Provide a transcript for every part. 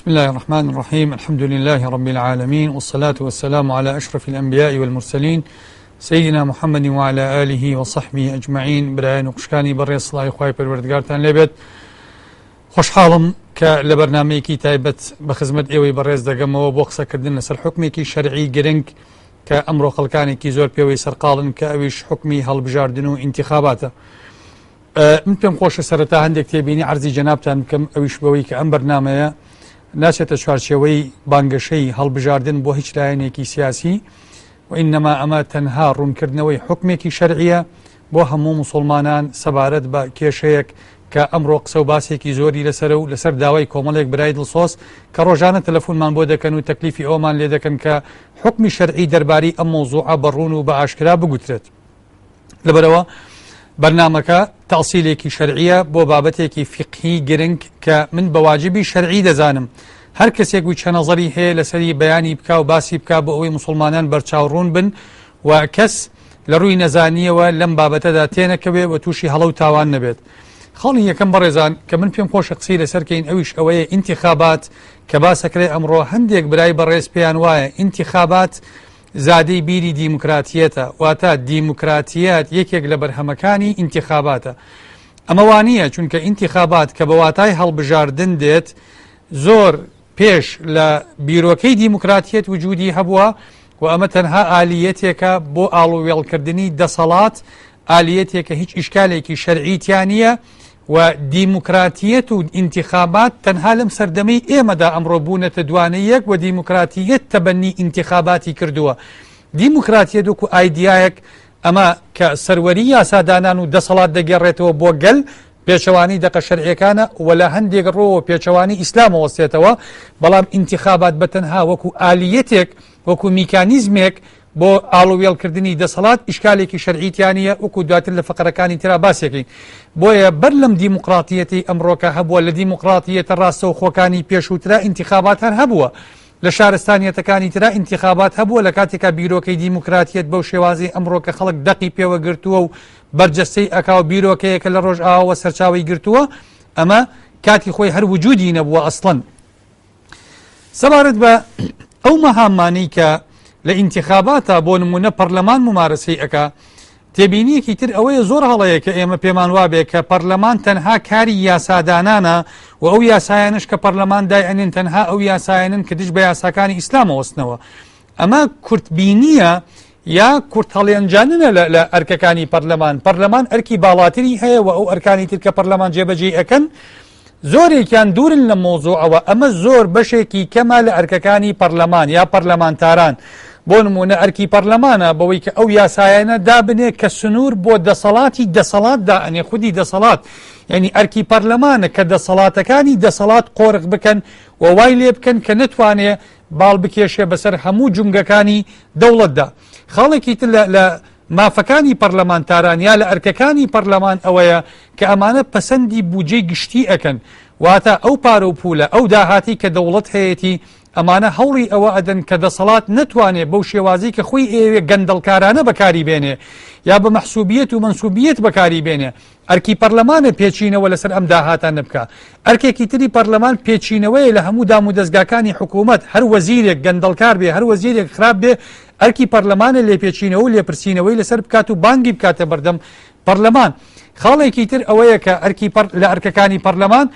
بسم الله الرحمن الرحيم الحمد لله رب العالمين والصلاة والسلام على أشرف الأنبياء والمرسلين سيدنا محمد وعلى آله وصحبه أجمعين برایان و خوشکانی بەڕێز سڵاوی خوای پەروەردگارتان لێبێت خۆشحاڵم کە لە بەرنمەیەکی تایبەت بە خزمەت ئێوەی بەڕێز دەگەمەوە بۆ قسەکردن لەسەر حکمێکی شەرعی گرنگ کە ئەمڕۆ خەڵکانێکی زۆر پێوەی سەرقاڵن کە ئەویش حکمی هەڵبژاردن و ئینتخاباتە من پێم خۆشە سەرەتا هەندێک تێبینی عەرزی جەنابتان بکەم ئەویش بەوەی کە ئەم بەرنامەیە ناچێتە چوارچێوەی بانگەشەی هەڵبژاردن بۆ هیچ لایەنێکی سیاسی و ئینەما ئەمە تەنها ڕوونکردنەوەی حکمێکی شەرعیە بۆ هەموو مسلمانان سەبارەت بە کێشەیەک کە ئەمڕۆ قسە و باسێکی زۆری لەسەرە و لەسەر داوای کۆمەڵێک برای دڵسۆز کە ڕۆژانە تەلەفۆنمان بۆ دەکەن و تەکلیفی ئەومان لێ دەکەن کە حکمی شەرعی دەرباری ئەم مەوزوعە بە ڕوون و بە ئاشکرا بگوترێت. لەبەرئەوە بەرنامەکە تەئسیلێکی شەرعیە بۆ بابەتێکی فیقهی گرنگ کە من بە واجبی شەرعی دەزانم هەر کەسێک وچە نەزەری هەیە لەسەری بەیانی بکا و باسی بکا بۆ ئەوەی موسڵمانان بەرچاو ڕوون بن و کەس لە ڕووی نەزانیەوە لەم بابەتەدا تێنەکەوێ و تووشی هەڵە و تاوان نەبێت. خاڵی یەکەم بەڕێزان کە من پێم خۆشە قسەی لەسەر کەین ئەویش ئەوەیە ئینتیخابات کە باسەکرێ ئەمڕۆ هەندێک برای بەڕێز پێیان وایە ئینتیخابات زادەی بیری دیموکراتیەتە، واتە دیموکراتیەت یەکێک لە بەرهەمەکانی ئینتیخاباتە. ئەمە وانییە، چونکە ئینتیخابات کە بە واتای هەڵبژاردن دێت، زۆر پێش لە بیرۆکەی دیموکراتیەت وجودی هەبووە و ئەمە تەنها ئالیەتێکە بۆ ئاڵووێڵکردنی دەسەڵات، ئالیەتێکە هیچ ئیشکالێکی شەرعی تیا نییە و دیموکراتیەت و ئینتیخابات تەنها لەم سەردەمەی ئێمەدا ئەمڕۆ بوونەتە دوانەی یەک و دیموکراتیەت تەبەنی ئینتیخاباتی کردووە. دیموکراتیەت وەکو ئایدیایەک ئەمە کە سەروەری یاسادانان و دەسەڵات دەگێڕێتەوە بۆ گەل پێچەوانەی دەقە شەرعیەکانە و لە هەندێک ڕۆوە پێچەوانەی ئیسلام ئەوەستێتەوە، بەڵام ئینتیخابات بە تەنها وەکو ئالیەتێک وەکو میکانیزمێک بۆ ئاڵووێڵکردنی دەسەڵات ئیشکالێکی شەرعی تیا نییە وەکو دواتر لە فەقەرەکانی ترا باسیەکەین. بۆیە بەر لەم دیموقراتیەتەی ئەمڕۆکە هەبووە لە دیموقراتیەتە ڕاستەوخۆکانی پێشووترا ئینتیخابات هەر هەبووە. لە شارستانیەتەکانی ترا ئینتیخابات هەبووە لە کاتێکا بیرۆکەی دیموکراتیەت بەو شێوازەی ئەمڕۆ کە خەڵک دەقی پێوە گرتووە و بەرجەستەی ئەکا و بیرۆکەیەکە لە ڕۆژئاواوە سەرچاوەی گرتووە ئەمە کاتی خۆی هەر وجودی نەبووە ئەسڵەن. سەبارەت بە ئەو مەهامانەی کە لە ئینتخاباتە بۆ نمونە پەرلەمان ممارەسەی ئەکا تێبینیەکی تر ئەوەیە زۆر هەڵەیە کە ئێمە پێمان وابێ کە پەرلەمان تەنها کاری یاسادانانە و ئەو یاسایانش کە پەرلەمان دای ئەنێن تەنها ئەو یاسایانن کە دژ بە یاساکانی ئیسلامەوەستنەوە ئەمە کورتبینیە یا کورتهەڵێنجاننە لە ئەرکەکانی پەرلەمان، پەرلەمان ئەرکی باڵاتری هەیە و ئەو ئەرکانی تر کە پەرلەمان جێبەجێی ئەکەن زۆرێکیان دوورن لەم مەوزوعەوە، ئەمە زۆر بەشێکی کەمە لە ئەرکەکانی پەرلەمان یا پەرلەمانتاران، بۆ نموونە ئەرکی پەرلەمانە بەوەی کە ئەو یاسایانە دابنێ کە سنوور بۆ دەسەڵاتی دەسەڵات دائەنێ، خودی دەسەڵات یانی ئەرکی پەرلەمانە کە دەسەڵاتەکانی دەسەڵات قۆرخ بکەن و وای لێ بکەن کە نەتوانێ باڵ بکێشێ بەسەر هەموو جومگەکانی دەوڵەتدا. خاڵێکی تر لە لە مافەکانی پەرلەمانتاران یا لە ئەرکەکانی پەرلەمان ئەوەیە کە ئەمانە پەسەندی بودجەی گشتی ئەکەن. واتە ئەو پارە و پوولە، ئەو داهاتەی کە دەوڵەت هەیەتی، ئەمانە هەوڵی ئەوە ئەدەن کە دەسەڵات نەتوانێ بەو شێوازەی کە خۆی ئەیەوێ گەندەڵکارانە بەکاری بێنێ یا بە مەحسوبیەت و مەنسوبیەت بەکاری بێنێ. ئەرکی پەرلەمانە پێچینەوە لەسەر ئەم داهاتانە بکا. ئەرکێکی تری پەرلەمان پێچینەوەیە لە هەموو دامودەزگاکانی حکوومەت، هەر وەزیرێک گەندەڵکار بێ، هەر وەزیرێک خراپ بێ، ئەرکی پەرلەمانە لێپێچینەوە و لێپرسینەوەی لەسەر بکات و بانگی بکاتە بەردەم پەرلەمان. خاڵێکی تر ئەوەیە کە ئەرکی پەر لە ئەرکەکانی پەرلەمان،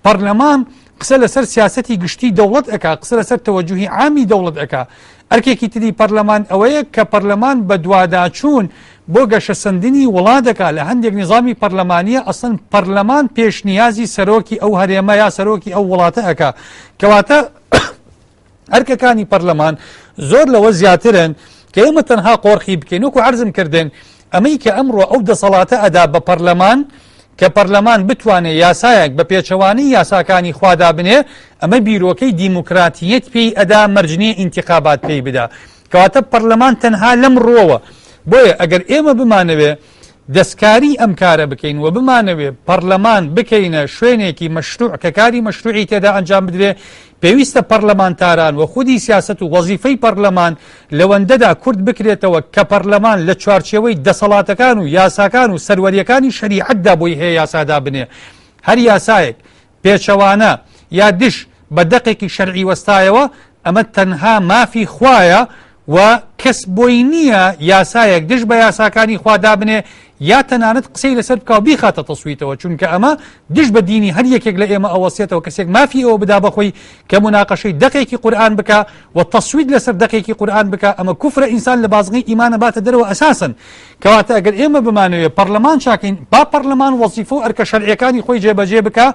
پەرلەمان قسە لەسەر سیاسەتی گشتی دەوڵەت ئەکا، قسە لەسەر تەوەجوهی عامی دەوڵەت ئەکا. ئەرکێکی تری پەرلەمان ئەوەیە کە پەرلەمان بەدواداچوون بۆ گەشەسەندنی وڵات دەکا، لە هەندێک نیزامی پەرلەمانییە ئەسڵەن پەرلەمان پێشنیازی سەرۆکی ئەو هەرێمە یا سەرۆکی ئەو وڵاتە ئەکا. کەواتە ئەرکەکانی پەرلەمان زۆر لەوە زیاترن کە ئێمە تەنها قۆرخی بکەین. وەکو عەرزم کردن ئەمەی کە ئەمڕۆ ئەو دەسەڵاتە ئەدا بە پەرلەمان کە پەرلەمان بتوانێ یاسایەک بە پێچەوانەی یاساکانی خوا دابنێ، ئەمە بیرۆکەی دیموکراتییەت پێی ئەدا، مەرج نییە ئینتیخابات پێی بدا. کەواتە پەرلەمان تەنها لەم ڕووەوە. بۆیە ئەگەر ئێمە بمانەوێ دەستکاری ئەم کارە بکەین و بمانەوێ پەرلەمان بکەینە شوێنێکی مەشروع کە کاری مەشروعی تێدا ئەنجام بدرێ، پێویستە پەرلەمانتاران و خودی سیاسەت و وەزیفەی پەرلەمان لەوەندەدا کورت بکرێتەوە کە پەرلەمان لە چوارچێوەی دەسەڵاتەکان و یاساکان و سەروەرییەکانی شەریعەتدا بۆی هەیە یاسا دابنێ. هەر یاسایەک پێچەوانە یا دژ بە دەقێکی شەرعی وەستایەوە، ئەمە تەنها مافی خوایە و کەس بۆی نییە یاسایەک دژ بە یاساکانی خوا دابنێ یا تەنانەت قسەی لەسەر بکا و بیخاتە تەسویتەوە، چونکە ئەمە دژ بە دینی هەر یەکێک لە ئێمە ئەوەستێتەوە کەسێک مافی ئەوە بدا بەخۆی کە موناقەشەی دەقێکی قورئان بکا و تەسویت لەسەر دەقێکی قورئان بکا، ئەمە کوفرە ئینسان لە بازنەی ئیمان ئەباتە دەرەوە ئەساسەن. کەواتە ئەگەر ئێمە بمانەوێ پەڕلەمان چاکەین با پەڕلەمان وەزیفە و ئەرکە شەرعیەکانی خۆی جێبەجێ بکا،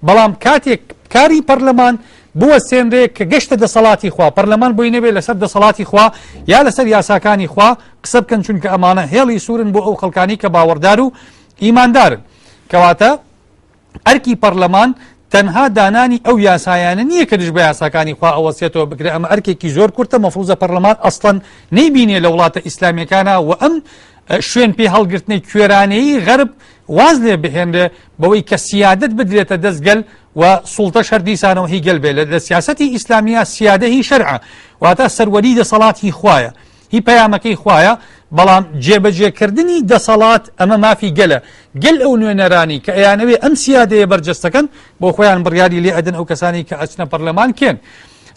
بەڵام کاتێک کاری پەرلەمان بوەستێنرێ کە گەشتە دەسەڵاتی خوا، پەرلەمان بۆی نەبێ لەسەر دەسەڵاتی خوا یا لەسەر یاساکانی خوا قسە بکەن، چونکە ئەمانە هێڵی سوورن بۆ ئەو خەڵکانی کە باوەڕدار و ئیماندارن. کەواتە ئەرکی پەرلەمان تەنها دانانی ئەو یاسایانە نییە کە دژ بە یاساکانی خوا ئەوەستێتەوە، بگرە ئەمە ئەرکێکی زۆر کورتە، مەفروزە پەرلەمان ئەسڵەن نەیبینێ لە وڵاتە ئیسلامیەکانە و ئەم شوێن پێ هەڵگرتنەی کوێرانەیی غەرب واز لێ بهێنرێ بەوەی کە سیادەت بدرێتە دەست گەل و سوڵتەش هەر دیسانەوە هی گەل بێ. لە سیاسەتی ئیسلامییا سیادە هی شەرعە، واتە سەروەری دەسەڵات هی خوایە، هی پەیامەکەی خوایە، بەڵام جێبەجێکردنی دەسەڵات ئەمە مافی گەلە. گەل ئەو نوێنەرانی کە ئەیانەوێ ئەم سیادەیە بەرجەستەکەن بۆ خۆیان بڕیاری لێ ئەدەن ئەو کەسانی کە ئەچنە پەرلەمان کێن.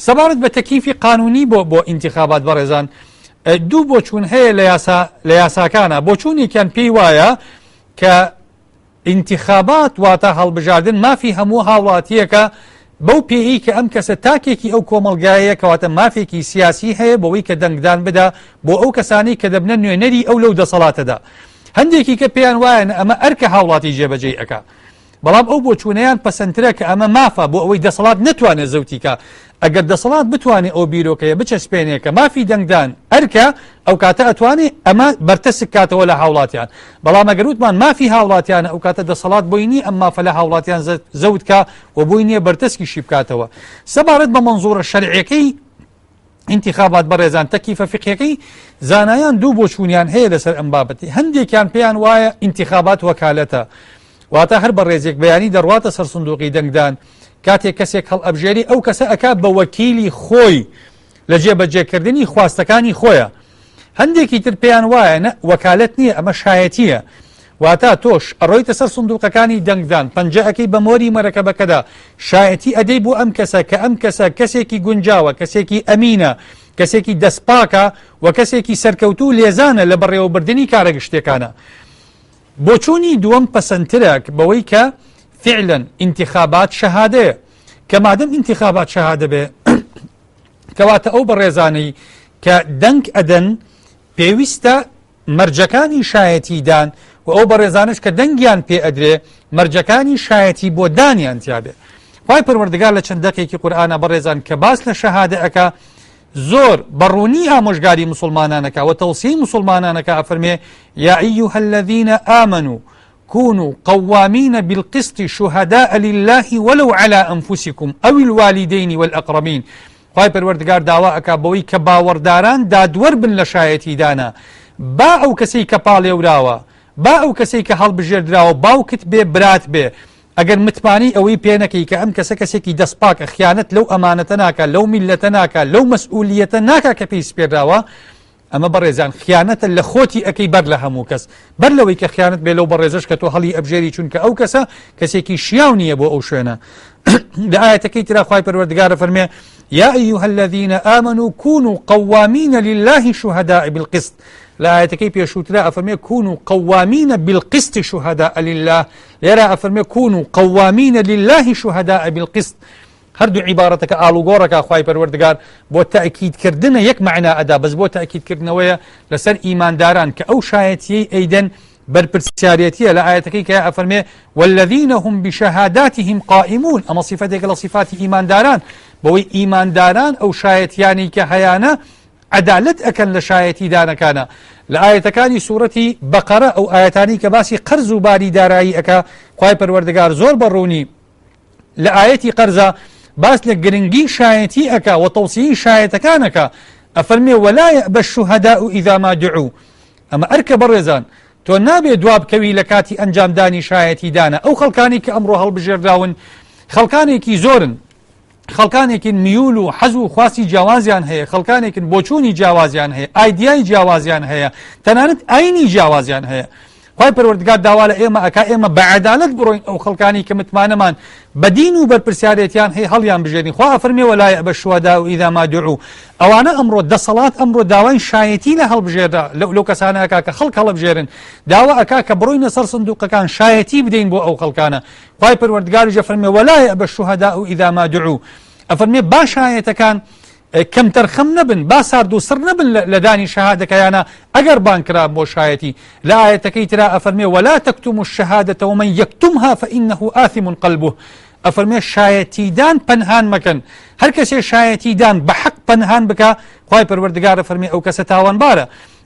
سەبارەت بە تەکیفی قانونی بۆ ئینتیخابات بەڕێزان دوو بۆچوون هەیە لە یاسا لە یاساکانە بۆچوونێکیان پێی وایە کە ئینتیخابات واتە هەڵبژاردن مافی هەموو هاوڵاتیەکە بەو پێی کە ئەم کەسە تاکێکی ئەو کۆمەڵگایەیە کەواتە مافێکی سیاسی هەیە بەوەی کە دەنگدان بدا بۆ ئەو کەسانەی کە دەبنە نوێنەری ئەو لەو دەسەڵاتەدا هەندێکی کە پێیان وایە ئەمە ئەرکە هاوڵاتی جێبەجێی ئەکا بەڵام ئەو بۆچوونەیان پەسەندترە کە ئەمە مافە بۆ ئەوەی دەسەڵات نەتوانێت زەوتی کا. ئەگەر دەسەڵات بتوانێ ئەو بیرۆکەیە بچەسپێنێ کە مافی دەنگدان ئەرکە، ئەوکاتە ئەتوانێ ئەمە بەرتەسک کاتەوە لە هاوڵاتیان. بەڵام ئەگەر وتمان مافی هاوڵاتیانە ئەوکاتە دەسەڵات بۆی نییە ئەم مافە لە هاوڵاتیان زەوت کا و بۆی نییە بەرتەسکیشی بکاتەوە. سەبارەت بە مەنزوڕە شەرعیەکەی ئینتیخابات بەڕێزان تەکیفە فیقهیەکەی زانایان دوو بۆچوونیان هەیە لەسەر ئەم بابەتی هەندێکیان پێیان وایە ئینتیخابات وەکالەتە واتە هەر بەڕێزێک بەیانی دەڕواتە سەر سندوقی دەنگدان کاتێک کەسێک هەڵئەبژێری ئەو کەسە ئەکا بە وەکیلی خۆی لە جێبەجێکردنی خواستەکانی خۆیە هەندێکی تر پێیان وایە نە وەکالەت نییە ئەمە شایەتییە واتە تۆش ئەڕۆیتە سەر سندوقەکانی دەنگدان پەنجە ئەکەی بە مۆری مەرەکەبەکەدا شایەتی ئەدەی بۆ ئەم کەسە کە ئەم کەسە کەسێکی گونجاوە کەسێکی ئەمینە کەسێکی دەستپاکە و کەسێکی سەرکەوتوو لێزانە لە بەڕێوەبردنی کارە گشتیەکانە. بۆچوونی دووەم پەسەندترە بەوەی کە فعلا ئینتیخابات شەهادەیە کە مادەم ئینتیخابات شەهادە بێ کەواتە ئەو بەڕێزانەی کە دەنگ ئەدەن پێویستە مەرجەکانی شایەتی دان و ئەو بەڕێزانش کە دەنگیان پێ ئەدرێ مەرجەکانی شایەتی بۆ دانیان تیاابێ خی پەروەردگار لە چەند دەقێکی قورآانە بەڕێزان کە باس لە شەهادە ئەکا زۆر بەڕوونی ئامۆژگاری مسلمانانەکە و تەوسیی مسلمانانەکە ئەفەرمێ یا ئەیها الذین آمنوا كونوا قوامين بالقسط شهداء لله ولو على أنفسكم أو الوالدين والأقربين. خوای پەروەردگار داوا ئەکا بەوەی کە باوەڕداران دادوەر بن لە شایەتیدانا با ئەو کەسەی کە پاڵێوراوە با ئەو کەسەی کە هەڵبژێردراوە باوکت بێ برات بێ ئەگەر متمانەی ئەوەی پێ نەکەی کە ئەم کەسە کەسێکی دەستپاکە خیانەت لەو ئەمانەتە ناکا لەو میللەتە ناکا لەو مەسئولیەتە ناکا کە پێی سپێراوە ئەمە بەڕێزان خیانەتە لە خۆتی ئەکەی بەر لە هەموو کەس بەر لەوەی کە خیانەت بێ لەو بەڕێزەش کە تۆ هەڵی ئەبژێری چونکە ئەو کەسە کەسێکی شیاو نییە بۆ ئەو شوێنە لە ئاەتەکەی ترا خوای پەروەردگارە فەرمێ يا أيها الذين آمنوا كونوا قوامين لله شهداء بالقسط لە ئاەتەکەی پێشووترا ئەفەرمێ كونوا قوامين بالقسط شهداء لله لێرە ئەفەرمێ كونوا قوامين لله شهداء بالقسط هەردوو عیبارەتەکە ئاڵوگۆڕەکا خوای پەروەردگار بۆ تەئکید کردنە یەک مەعنا ئەدا بەس بۆ تەئکید کردنەوەیە لەسەر ئیمانداران کە ئەو شایەتیەی ئەیدەن بەرپرسیارێتیە لە ئایەتەکەی کە ئەفەرمێ والذین هم بشهاداتهم قائمون ئەمە صفەتێکە لە صفاتی ئیمانداران بەوەی ئیمانداران ئەو شایەتیانی کە هەیانە عەدالەت ئەکەن لە شایەتی دانەکانە لە ئایەتەکانی سوڕەتی بەقەرە ئەو ئایەتانی کە باسی قەرز و باری دارایی ئەکا خوای پەروەردگار زۆر بە ڕوونی لە ئایەتی قەرزا باس لە گرنگی شایەتی ئەکا و تەوسیەی شایەتەکان ئەکا ئەفەرمێ ولا یەئبە الشهداء اذا ما دعوا ئەمە ئەرکە بەڕێزان تۆ نابێ دوا بکەوی لە کاتی ئەنجامدانی شایەتی دانە ئەو خەڵکانی کە ئەمڕۆ هەڵبژێردراون خەڵکانێکی زۆرن خەڵکانێکن میول و حەز و خواستی جیاوازیان هەیە خەڵکانێکن بۆچوونی جیاوازیان هەیە ئایدیای جیاوازیان هەیە تەنانەت ئاینی جیاوازیان هەیە. خوای پەروەردگار داوا لە ئێمە ئەکا ئێمە بە عەدالەت بڕۆین ئەو خەڵکانی کە متمانەمان بە دین و بەرپرسیارێتیان هەیە هەڵیان بژێرین خوا ئەفەرمێ ولا یەئبە الشهداء اذا ما دعوا ئەوانە ئەمڕۆ دەسەڵات ئەمڕۆ داوای شایەتی لە هەڵبژێرە لەو کەسانە ئەکا کە خەڵک هەڵبژێرن داوا ئەکا کە بڕۆینە سەر سندوقەکان شایەتی بدەین بۆ ئەو خەڵکانە خوای پەروەردگاریش ئەفەرمێ ولا یەئبە الشهداء اذا ما دعوا ئەفەرمێ با شایەتەکان کەمتەرخەم نەبن، با سارد و سڕ نەبن لە دانی شەهادەکەیانا ئەگەر بانگ کران بۆ شایەتی، لە ئایەتەکەی ترا ئەفەرمێ، ولا تکتموا الشهادە ومن یکتمها فانه آثم قلبه، ئەفەرمێ شایەتیدان پەنهان مەکەن، هەر کەسێ شایەتیدان بە حەق پەنهان بکا خوای پەروەردگار ئەفەرمێ ئەو کەسە تاوانبارە،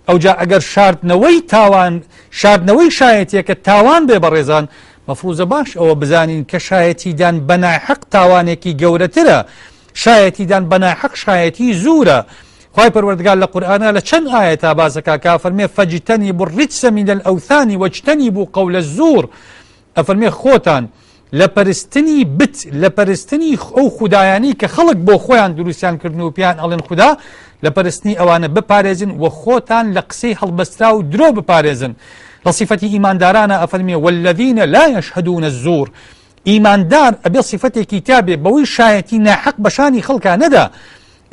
ئەوجا ئەگەر شاردنەوەی تاوان شاردنەوەی شایەتیەکە تاوان بێ بەڕێزان مەفروزە باش ئەوە بزانین کە شایەتیدان بە ناحەق تاوانێکی گەورەترە شایەتیدان بە ناحەق شایەتی زورە. خوای پەروەردگار لە قورئانا لە چەند ئایەتا باس ئەکا کە ئەفەرمێ فاجتنبوا الرجس من الاوثان واجتنبوا قول الزور ئەفەرمێ خۆتان لە پەرستنی بت لە پەرستنی ئەو خودایانەی کە خەڵک بۆ خۆیان دروستیان کردن و پێیان ئەڵێن خودا لە پەرستنی ئەوانە بپارێزن و خۆتان لە قسەی هەڵبەستراو و درۆ بپارێزن لە سیفەتی ئیماندارانە ئەفەرمێ والذین لا یشهدون الزور ئیماندار ئەبێ سیفەتێکی تیا بێ بەوەی شایەتی ناحەق بە شانی خەڵکا نەدا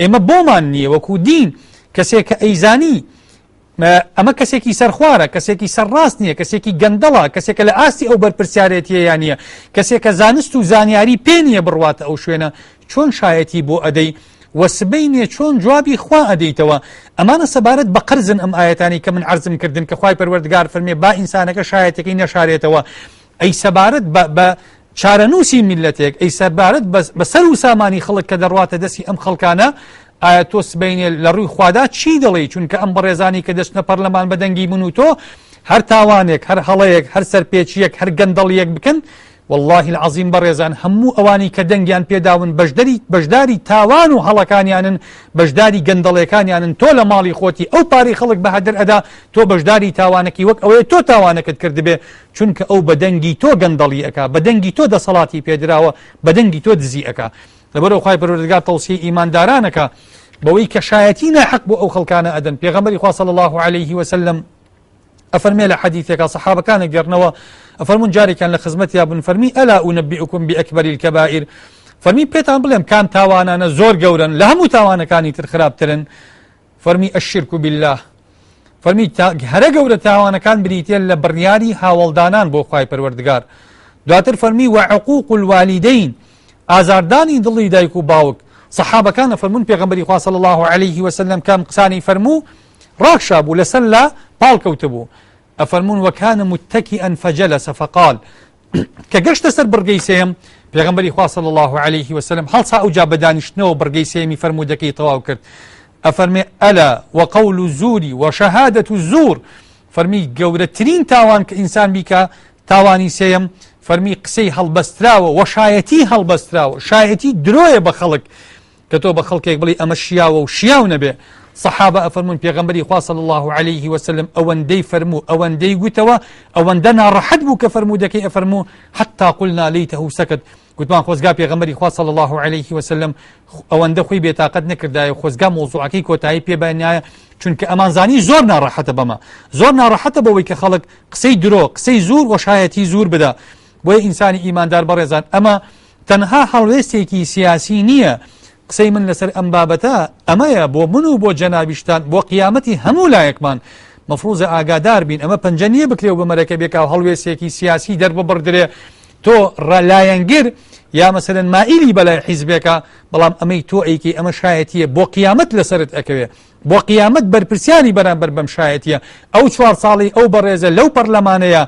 ئێمە بۆمان نییە وەکو دین کەسێک کە ئەیزانی ئەمە کەسێکی سەرخوارە کەسێکی سەرڕاست نییە کەسێکی گەندەڵە کەسێکە لە ئاستی ئەو بەرپرسیارێتیەیە نییە کەسێکە زانست و زانیاری پێ نییە بڕواتە ئەو شوێنە چۆن شایەتی بۆ ئەدەی و سبەینێ چۆن جوابی خوا ئەدەیتەوە ئەمانە سەبارەت بە قەرزن ئەم ئایەتانی کە من عەرزم کردن کە خوای پەروەردگار فەرمێ با ئینسانەکە شایەتەکەی نەشارێتەوە ئەی سەبارەت بە بە چارەنووسی میللەتێک، ئەی سەبارەت بە بە سەر و سامانی خەڵک کە دەڕواتە دەستی ئەم خەڵکانە، ئایا تۆ سبەینێ لە ڕووی خوادا چی دەڵێی؟ چونکە ئەم بەڕێزانەی کە دەچنە پەرلەمان بە دەنگی من و تۆ، هەر تاوانێک، هەر هەڵەیەک، هەر سەرپێچییەک، هەر گەندەڵییەک بکەن، وەڵڵاهی العظیم بەڕێزان هەموو ئەوانەی کە دەنگیان پێداون بەشدەری بەشداری تاوان و هەڵەکانیانن، بەشداری گەندەڵێکانیانن، تۆ لە ماڵی خۆتی ئەو پارەی خەڵک بە هەدەر ئەدا، تۆ بەشداری تاوانەکەی وەک ئەوەیە تۆ تاوانەکەت کردبێ، چونکە ئەو بە دەنگی تۆ گەندەڵی ئەکا، بە دەنگی تۆ دەسەڵاتی پێدراوە، بە دەنگی تۆ دزی ئەکا. لەبەرئەوە خوای پەروەردگار تەوسیەی ئیمانداران ئەکا بەوەی کە شایەتی ناحەق بۆ ئەو خەڵکانە ئەدەن. پێغەمبەری خوا صلی اللە علیه وسلم ئەفەرمێ لە حەدیثێکا سەحابەکان ئەگێڕنەوە ئەفەرموون جارێکیان لە خزمەتیا بوون فەرمی ئەلا ئونبئکم بئەکبەر الکبائر فەرمی پێتان بڵێم کام تاوانانە زۆر گەورەن لە هەموو تاوانەکانی تر خراپترن فەرمی الشرک باللە فەرمی هەرە گەورە تاوانەکان بریتیە لە بڕیاری هاوەڵدانان بۆ خوای پەروەردگار دواتر فەرمی وعقوق الوالدین ئازاردانی دڵی دایک و باوک سەحابەکان فەرمونون پێغەمبەری خوا صلی الله علیه وسلم کام قسانی فەرموو ڕاکشا بوو لەسەر لا پاڵ کەوتبوو ئەفەرموون وکان متکئا فجلس فقال کە گەشتە سەر بڕگەی سێیەم پێغەمبەری خوا صلی الله علیه وسلم هەڵسا ئەوجا بە دانیشتنەوە بڕگەی سێیەمی فەرموودەکەی تەواو کرد ئەفەرمێ ئەلا وقول الزور وشهادة الزور فەرمی گەورەترین تاوان کە ئینسان بیکا تاوانی سێیەم فەرمی قسەی هەڵبەستراوە وە شایەتی هەڵبەستراوە شایەتی درۆیە بە خەڵک کە تۆ بە خەڵکێک بڵێی ئەمە شیاوە و شیاو نەبێ، سەحابە ئەفەرموون پێغەمبەری خوا صلی اللە علیه وسلم ئەوەندەی فەرموو ئەوەندەی گوتەوە ئەوەندە ناڕەحەت بوو کە فەرموودەکەی ئەفەرموو حتی قلنا لیته سکت گوتمان خۆزگا پێغەمبەری خوا صلی اللە علیه وسلم ئەوەندە خۆی بێتاقەت نەکردایە خۆزگا مۆزوعەکەی کۆتایی پێ بێنایە چونکە ئەمانزانی زۆر ناڕەحەتە بەمە زۆر ناڕەحەتە بەوەی کە خەڵک قسەی درۆ قسەی زور وە شایەتی زور بدا بۆیە ئینسانی ئیماندار بەڕێزان ئەمە تەنها هەڵوێستێکی سیاسی نییە، قسەی من لەسەر ئەم بابەتە ئەمەیە بۆ من و بۆ جەنابیشتان بۆ قیامەتی هەموو لایەکمان مەفروزە ئاگادار بین ئەمە پەنجە نییە بکرێ و بە مەرەکەبێکا و هەڵوێستێکی سیاسی دەرببڕدرێ تۆ لایەنگر یا مەسەلەن مائیلی بەلای حیزبێکە بەڵام ئەمەی تۆ ئەیکەی ئەمە شایەتیە بۆ قیامەت لەسەرت ئەکەوێ بۆ قیامەت بەرپرسیاری بەرامبەر بەم شایەتیە ئەو چوار ساڵی ئەو بەڕێزە لەو پەرلەمانەیە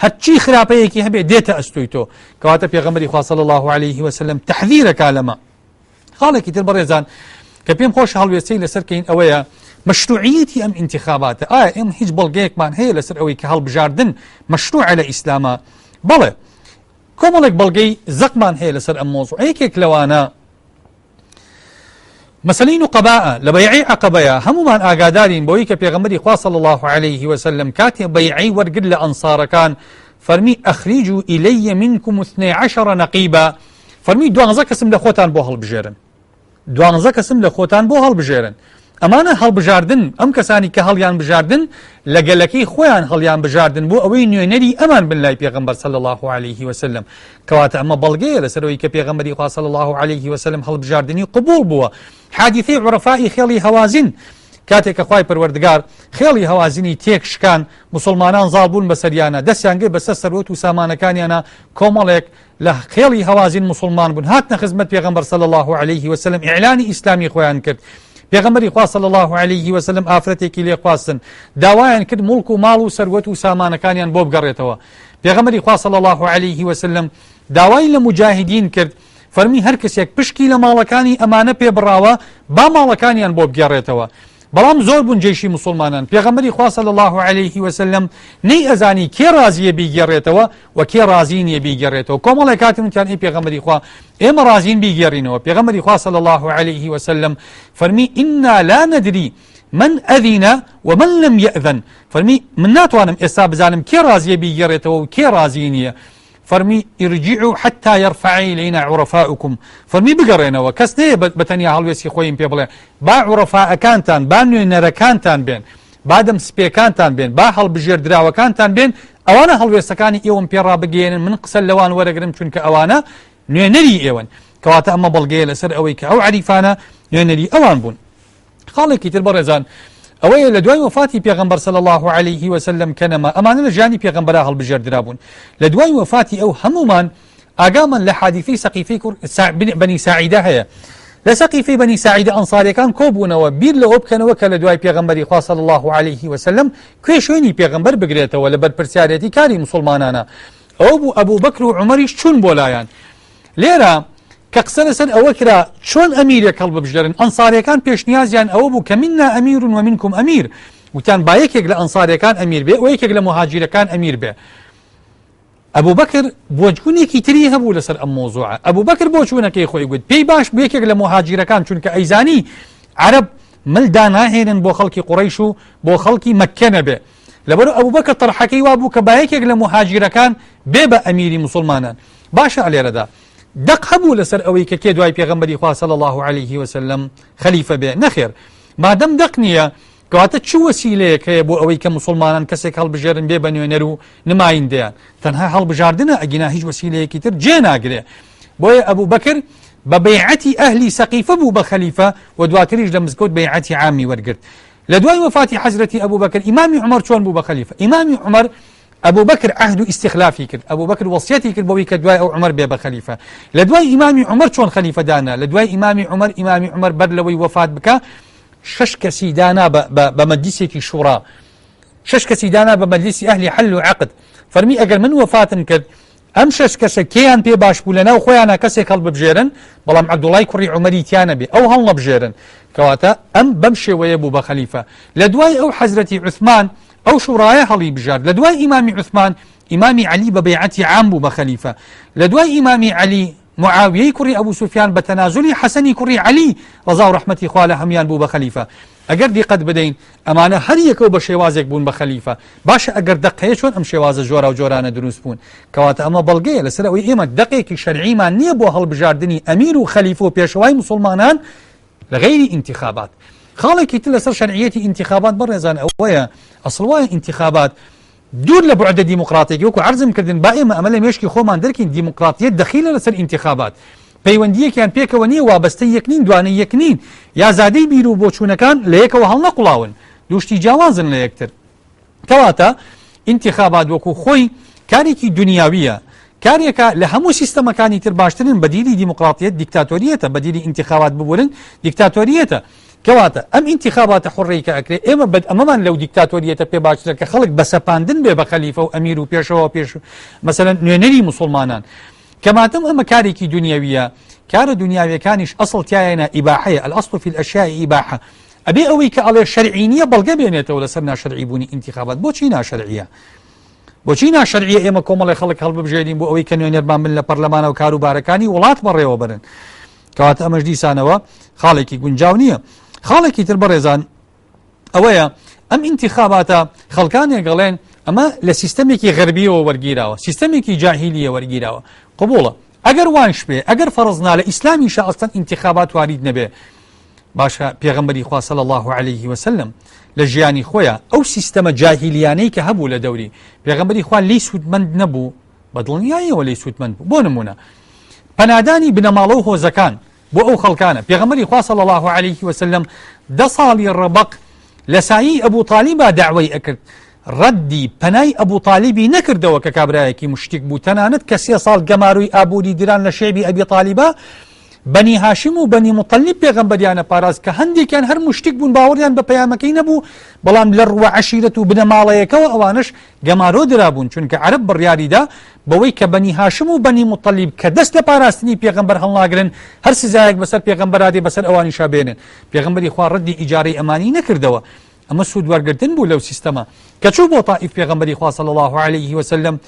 هەرچی خراپەیەکی هەبێ دێتە ئەستۆی تۆ کەواتە پێغەمبەری خوا صلی الله علیه وسلم تحذیرەکا لەمە خاڵێکی تر بەڕێزان کە پێم خۆش هەڵوێستەی لەسەر کەین ئەوەیە مەشروعیەتی ئەم ئینتخاباتە ئایا ئێمە هیچ بەڵگەیەکمان هەیە لەسەر ئەوەی کە هەڵبژاردن مەشروعە لە ئیسلامە بەڵێ کۆمەڵێک بەڵگەی زەقمان هەیە لەسەر ئەم مۆزوع یەکێک لەوانە مەسەلەی نوقەباء لە بەیعەی عەقەبەیە هەموومان ئاگادارین بەوەی کە پێغەمبەری خوا صلی اللە علیه وسلم کاتێ بەیعەی وەرگرت لە ئەنصارەکان فەرمی اخرجوا الی منکم اثنی عشر نقیبا فەرمی دوانزە کەسم لە خۆتان بۆ هەڵبژێرن دوانزە کەسم لە خۆتان بۆ هەڵبژێرن. ئەمانە هەڵبژاردن، ئەم کەسانی کە هەڵیان بژاردن لە گەلەکەی خۆیان هەڵیان بژاردن بۆ ئەوەی نوێنەری ئەمان بن لای پێغەمبەر صلی اللە علیه وسلم. کەواتە ئەمە بەڵگەیە لەسەر ئەوەی کە پێغەمبەری خوا صلی اللە علیه وسلم هەڵبژاردنی قبوڵ بووە. حادیثەی عورەفائی خێڵی هەوازن کاتێک کە خوای پەروەردگار خێڵی هەوازنی تێک شکان، موسڵمانان زاڵ بوون بەسەریانا، دەستیان گرت بەسەر سەروەت و سامانەکانیانا، کۆمەڵێک لە خێڵی هەوازین موسڵمان بوون هاتنە خزمەت پێغەمبەر صلی اللە علیه وسلم ئیعلانی ئیسلامی خۆیان کرد. پێغەمبەری خوا صلی اللە علیه وسلم ئافرەتێکی لێ خواستن، داوایان کرد موڵک و ماڵ و سەروەت و سامانەکانیان بۆ بگەڕێتەوە. پێغەمبەری خوا صلی اللە علیه وسلم داوای لە موجاهیدین کرد فەرمی هەر کەسێک پشکی لە ماڵەکانی ئەمانە پێ بڕاوە با ماڵەکانیان بۆ بگێڕێتەوە. بەڵام زۆر بوون جەیشی موسڵمانان، پێغەمبەری خوا صلی اللە علیه وسلم نەی ئەزانی کێ ڕازیە بیگێڕێتەوە و کێ ڕازی نیە بیگێڕێتەوە. کۆمەڵێک هاتن وتیان ئەی پێغەمبەری خوا ئێمە ڕازین بیگێڕینەوە. پێغەمبەری خوا صلی اللە علیه وسلم فەرمی ئینا لا ندری من ئەذین ومن لم یأذن، فەرمی من ناتوانم ئێستا بزانم کێ ڕازیە بیگێڕێتەوە و کێ ڕازی نیە. فەرمی، ارجعوا حتی یرفع الینا عرفاؤکم، فەرمی بگەڕێنەوە کەس نەیە بە تەنیا هەڵوێستی خۆیم پێ بڵێ، با عورەفائەکانتان، با نوێنەرەکانتان بێن، با دەم سپێکانتان بێن، با هەڵبژێردراوەکانتان بێن، ئەوانە هەڵوێستەکانی ئێوەم پێ ڕابگەیەنن، من قسە لەوان وەرەگرم چونکە ئەوانە نوێنەری ئێوەن. کەواتە ئەمە بەڵگەیە لەسەر ئەوەی کە ئەو عەریفانە نوێنەری ئەوان بوون. خاڵێکی تر بەڕێزان ئەوەیە لە دوای وەفاتی پێغەمبەر صلی الله علیه وسلم کە نەما، ئەمانە لە ژیانی پێغەمبەرا هەڵبژێردرابوون، لە دوای وەفاتی ئەو هەموومان ئاگامان لە حادیثەی سەقیفەی کوڕ بەنی ساعیدە هەیە. لە سەقیفەی بەنی ساعیدە ئەنصاریەکان کۆبوونەوە بیر لەوە بکەنەوە کە لە دوای پێغەمبەری خوا صلی الله علیه وسلم کوێ شوێنی پێغەمبەر بگرێتەوە لە بەرپرسیارێتی کاری موسڵمانانە. ئەوە بوو ئەبوبەکر و عومەریش چوون بۆ لایان. لێرە کە قسە لەسەر ئەوە کرا چۆن ئەمیرێک هەڵببژێرن، ئەنساریەکان پێشنیازیان ئەوە بوو کە منا ئەمیر و منکم ئەمیر، وتیان با یەکێک لە ئەنساریەکان ئەمیر بێ و یەکێک لە موهاجیرەکان ئەمیر بێ. ئەبوبەکر بۆچوونێکی تری هەبوو لەسەر ئەم مۆزوعە. ئەبوبەکر بۆچوونەکەی خۆی گوت پێی باش بوو یەکێک لە موهاجیرەکان، چونکە ئەیزانی عەرەب مل داناهێنن بۆ خەڵکی قوڕەیش و بۆ خەڵکی مەککە نەبێ. لەبەرو ئەبوبەکر تەرحەکەی وابوو کە با یەکێک لە موهاجیرەکان بێ بە ئەمیری موسڵمانان. باشە لێرەدا دەق هەبوو لەسەر ئەوەی کە کێ دوای پێغەمبەری خوا صلی اللە علیه وسلم خەلیفە بێ؟ نەخێر. مادەم دەق نییە کەواتە چ وەسیلەیەک هەیە بۆ ئەوەی کە موسڵمانان کەسێک هەڵبژێرن بێ بە نوێنەر و نمایندەیان؟ تەنها هەڵبژاردنە، ئەگینا هیچ وەسیلەیەکی تر جێ ناگرێ. بۆیە ئەبوبەکر بە بەیعەتی ئەهلی سەقیفە بوو بە خەلیفە و دواتریش لە مزگەوت بەیعەتی عامی وەرگرت. لە دوای وەفاتی حەزرەتی ئەبوبەکر ئیمامی عومەر چۆن بوو بە خەلیفە؟ ئیمامی عومەر ئەبوبەکر عەهد و ئیستیخلافی کرد، ئەبوبەکر وەسیەتی کرد بەوەی کە دوای ئەو عومەر بێ بە خەلیفە. لە دوای ئیمامی عومەر چۆن خەلیفە دانا؟ لە دوای ئیمامی عومەر، ئیمامی عومەر بەر لەوەی وەفات بکا شەش کەسی دانا بە مەجلیسێکی شوڕا، شەش کەسی دانا بە مەجلیسی ئەهلی حەل و عەقد. فەرمی ئەگەر من وەفاتم کرد ئەم شەش کەسە کێیان پێ باش بوو لەناو خۆیانا کەسێک هەڵببژێرن، بەڵام عەبدوڵای کوڕی عومەری تیا نەبێ ئەو هەڵنەبژێرن. کەواتە ئەم بەم شێوەیە بوو بە خەلیفە. لە دوای ئەو حەزرەتی عوسمان ئەو شوڕایە هەڵی بژارد. لە دوای ئیمامی عوسمان ئیمامی عەلی بە بەیعەتی عام بوو بە خەلیفە. لە دوای ئیمامی عەلی معاویەی کوڕی ئەبو سوفیان بە تەنازولی حەسەنی کوڕی عەلی ڕەزا و ڕەحمەتی خوا لە هەموویان بوو بە خەلیفە. ئەگەر دیقەت بدەین ئەمانە هەر یەکەو بە شێوازێک بوون بە خەلیفە. باشە ئەگەر دەق هەیە چۆن ئەم شێوازە جۆراوجۆرانە دروست بوون؟ کەواتە ئەمە بەڵگەیە لەسەر ئەوەی ئێمە دەقێکی شەرعیمان نییە بۆ هەڵبژاردنی ئەمیر و خەلیفە و پێشەوای موسڵمانان لە غەیری ئینتیخابات. خاڵێکی تر لەسەر شەرعیەتی ئینتیخابات بەڕێزان ئەوەیە ئەسڵ وایە ئینتیخابات دوور لە بوعدە دیموقراتێکی وەکو عەرزم کردن با ئێمە ئەمە لە مێشکی خۆمان دەرکەین دیموقراتیەت دەخیلە لەسەر ئینتیخابات پەیوەندیەکیان پێکەوە نییە وابەستەی یەک نین دوانەی یەک نین یا زادەی بیر و بۆچوونەکان لە یەکەوە هەڵنەقوڵاون دوو شتی جیاوازن لە یەکتر. کەواتە ئینتیخابات وەکو خۆی کارێکی دونیاویە، کارێکە لە هەموو سیستەمەکانی تر باشترن، بەدیلی دیموقراتیەت دیکتاتۆریەتە، بەدیلی ئینتیخابات ببورن دیکتاتۆریەتە. کەواتە ئەم ئینتیخاباتە حوڕەی کە ئەکرێ ئێمە بەد ئەمەمان لەو دیکتاتۆریەتە پێ باشترە کە خەڵک بە سەپاندن بێ بە خەلیفە و ئەمیر و پێشەوا و پێش مەسەلەن نوێنەری موسوڵمانان. کە مادەم ئەمە کارێکی دونیاویە، کارە دونیاویەکانیش ئەسڵ تیایانە ئیباحەیە، الاصل فی الاشیاء ئیباحە، ئەبێ ئەوەی کە ئەڵێ شەرعی نییە بەڵگە بێنێتەوە لەسەر ناشەرعی بوونی ئینتیخابات. بۆچی ناشەرعیە؟ بۆچی ناشەرعیە ئێمە کۆمەڵی خەڵک هەڵببژێرین بۆ ئەوەی کە نوێنەرمان بن لە پەرلەمانە و کاروبارەکانی وڵات بەڕێوە بەرن؟ کەواتە ئەمەش دیسانەوە خاڵێکی گونجاو نییە. خاڵێکی تر بەڕێزان ئەوەیە ئەم ئینتیخاباتە خەڵکانێک ئەڵێن ئەمە لە سیستەمێکی غەربیەوە وەرگیراوە، سیستەمێکی جاهیلیە وەرگیراوە. قبوڵە ئەگەر وانش بێ، ئەگەر فەرزنا لە ئیسلامیشا ئەسڵەن ئینتیخابات وارید نەبێ، باشە پێغەمبەری خوا صلی اللە علیه وسلم لە ژیانی خۆیا ئەو سیستەمە جاهیلیانەی کە هەبوو لە دەوری پێغەمبەری خوا لێی سوودمەند نەبوو؟ بە دڵنیاییەوە لێی سوودمەند بوو. بۆ نمونە پەنادانی بنەماڵە و هۆزەکان بۆ ئەو خەڵکانە، پێغەمبەری خوا صلی اللە علیه وسلم دە ساڵی ڕەبەق لە سایەی ئەبو تالیبا دەعوەی ئەکرد، ڕەدی پەنای ئەبو تالیبی نەکردەوە کە کابرایەکی موشریک بوو، تەنانەت کە سێ ساڵ گەمارۆی ئابووری دران لە شعبی ئەبی تالیبا، بەنی هاشم و بەنی موتەلیب پێغەمبەریان ئەپاراست کە هەندێکیان هەر موشریک بوون باوەڕیان بە پەیامەکەی نەبوو، بەڵام لە ڕووە عەشیرەت و بنەماڵەیەکەوە ئەوانەش گەمارۆ درابوون، چونکە عەرەب بڕیاری دا بەوەی کە بەنی هاشم و بەنی موتەلیب کە دەست لە پاراستنی پێغەمبەر هەڵناگرن هەر سزایەک بەسەر پێغەمبەرا دێ بەسەر ئەوانیشا بێنن، پێغەمبەری خوا ڕەدی ئیجارەی ئەمانی نەکردەوە. ئەمە سوود وەرگرتن بوو لەو سیستەمە. کە چوو بۆ تائیف پێغەمبەری خوا صلی اللە علیه وسلم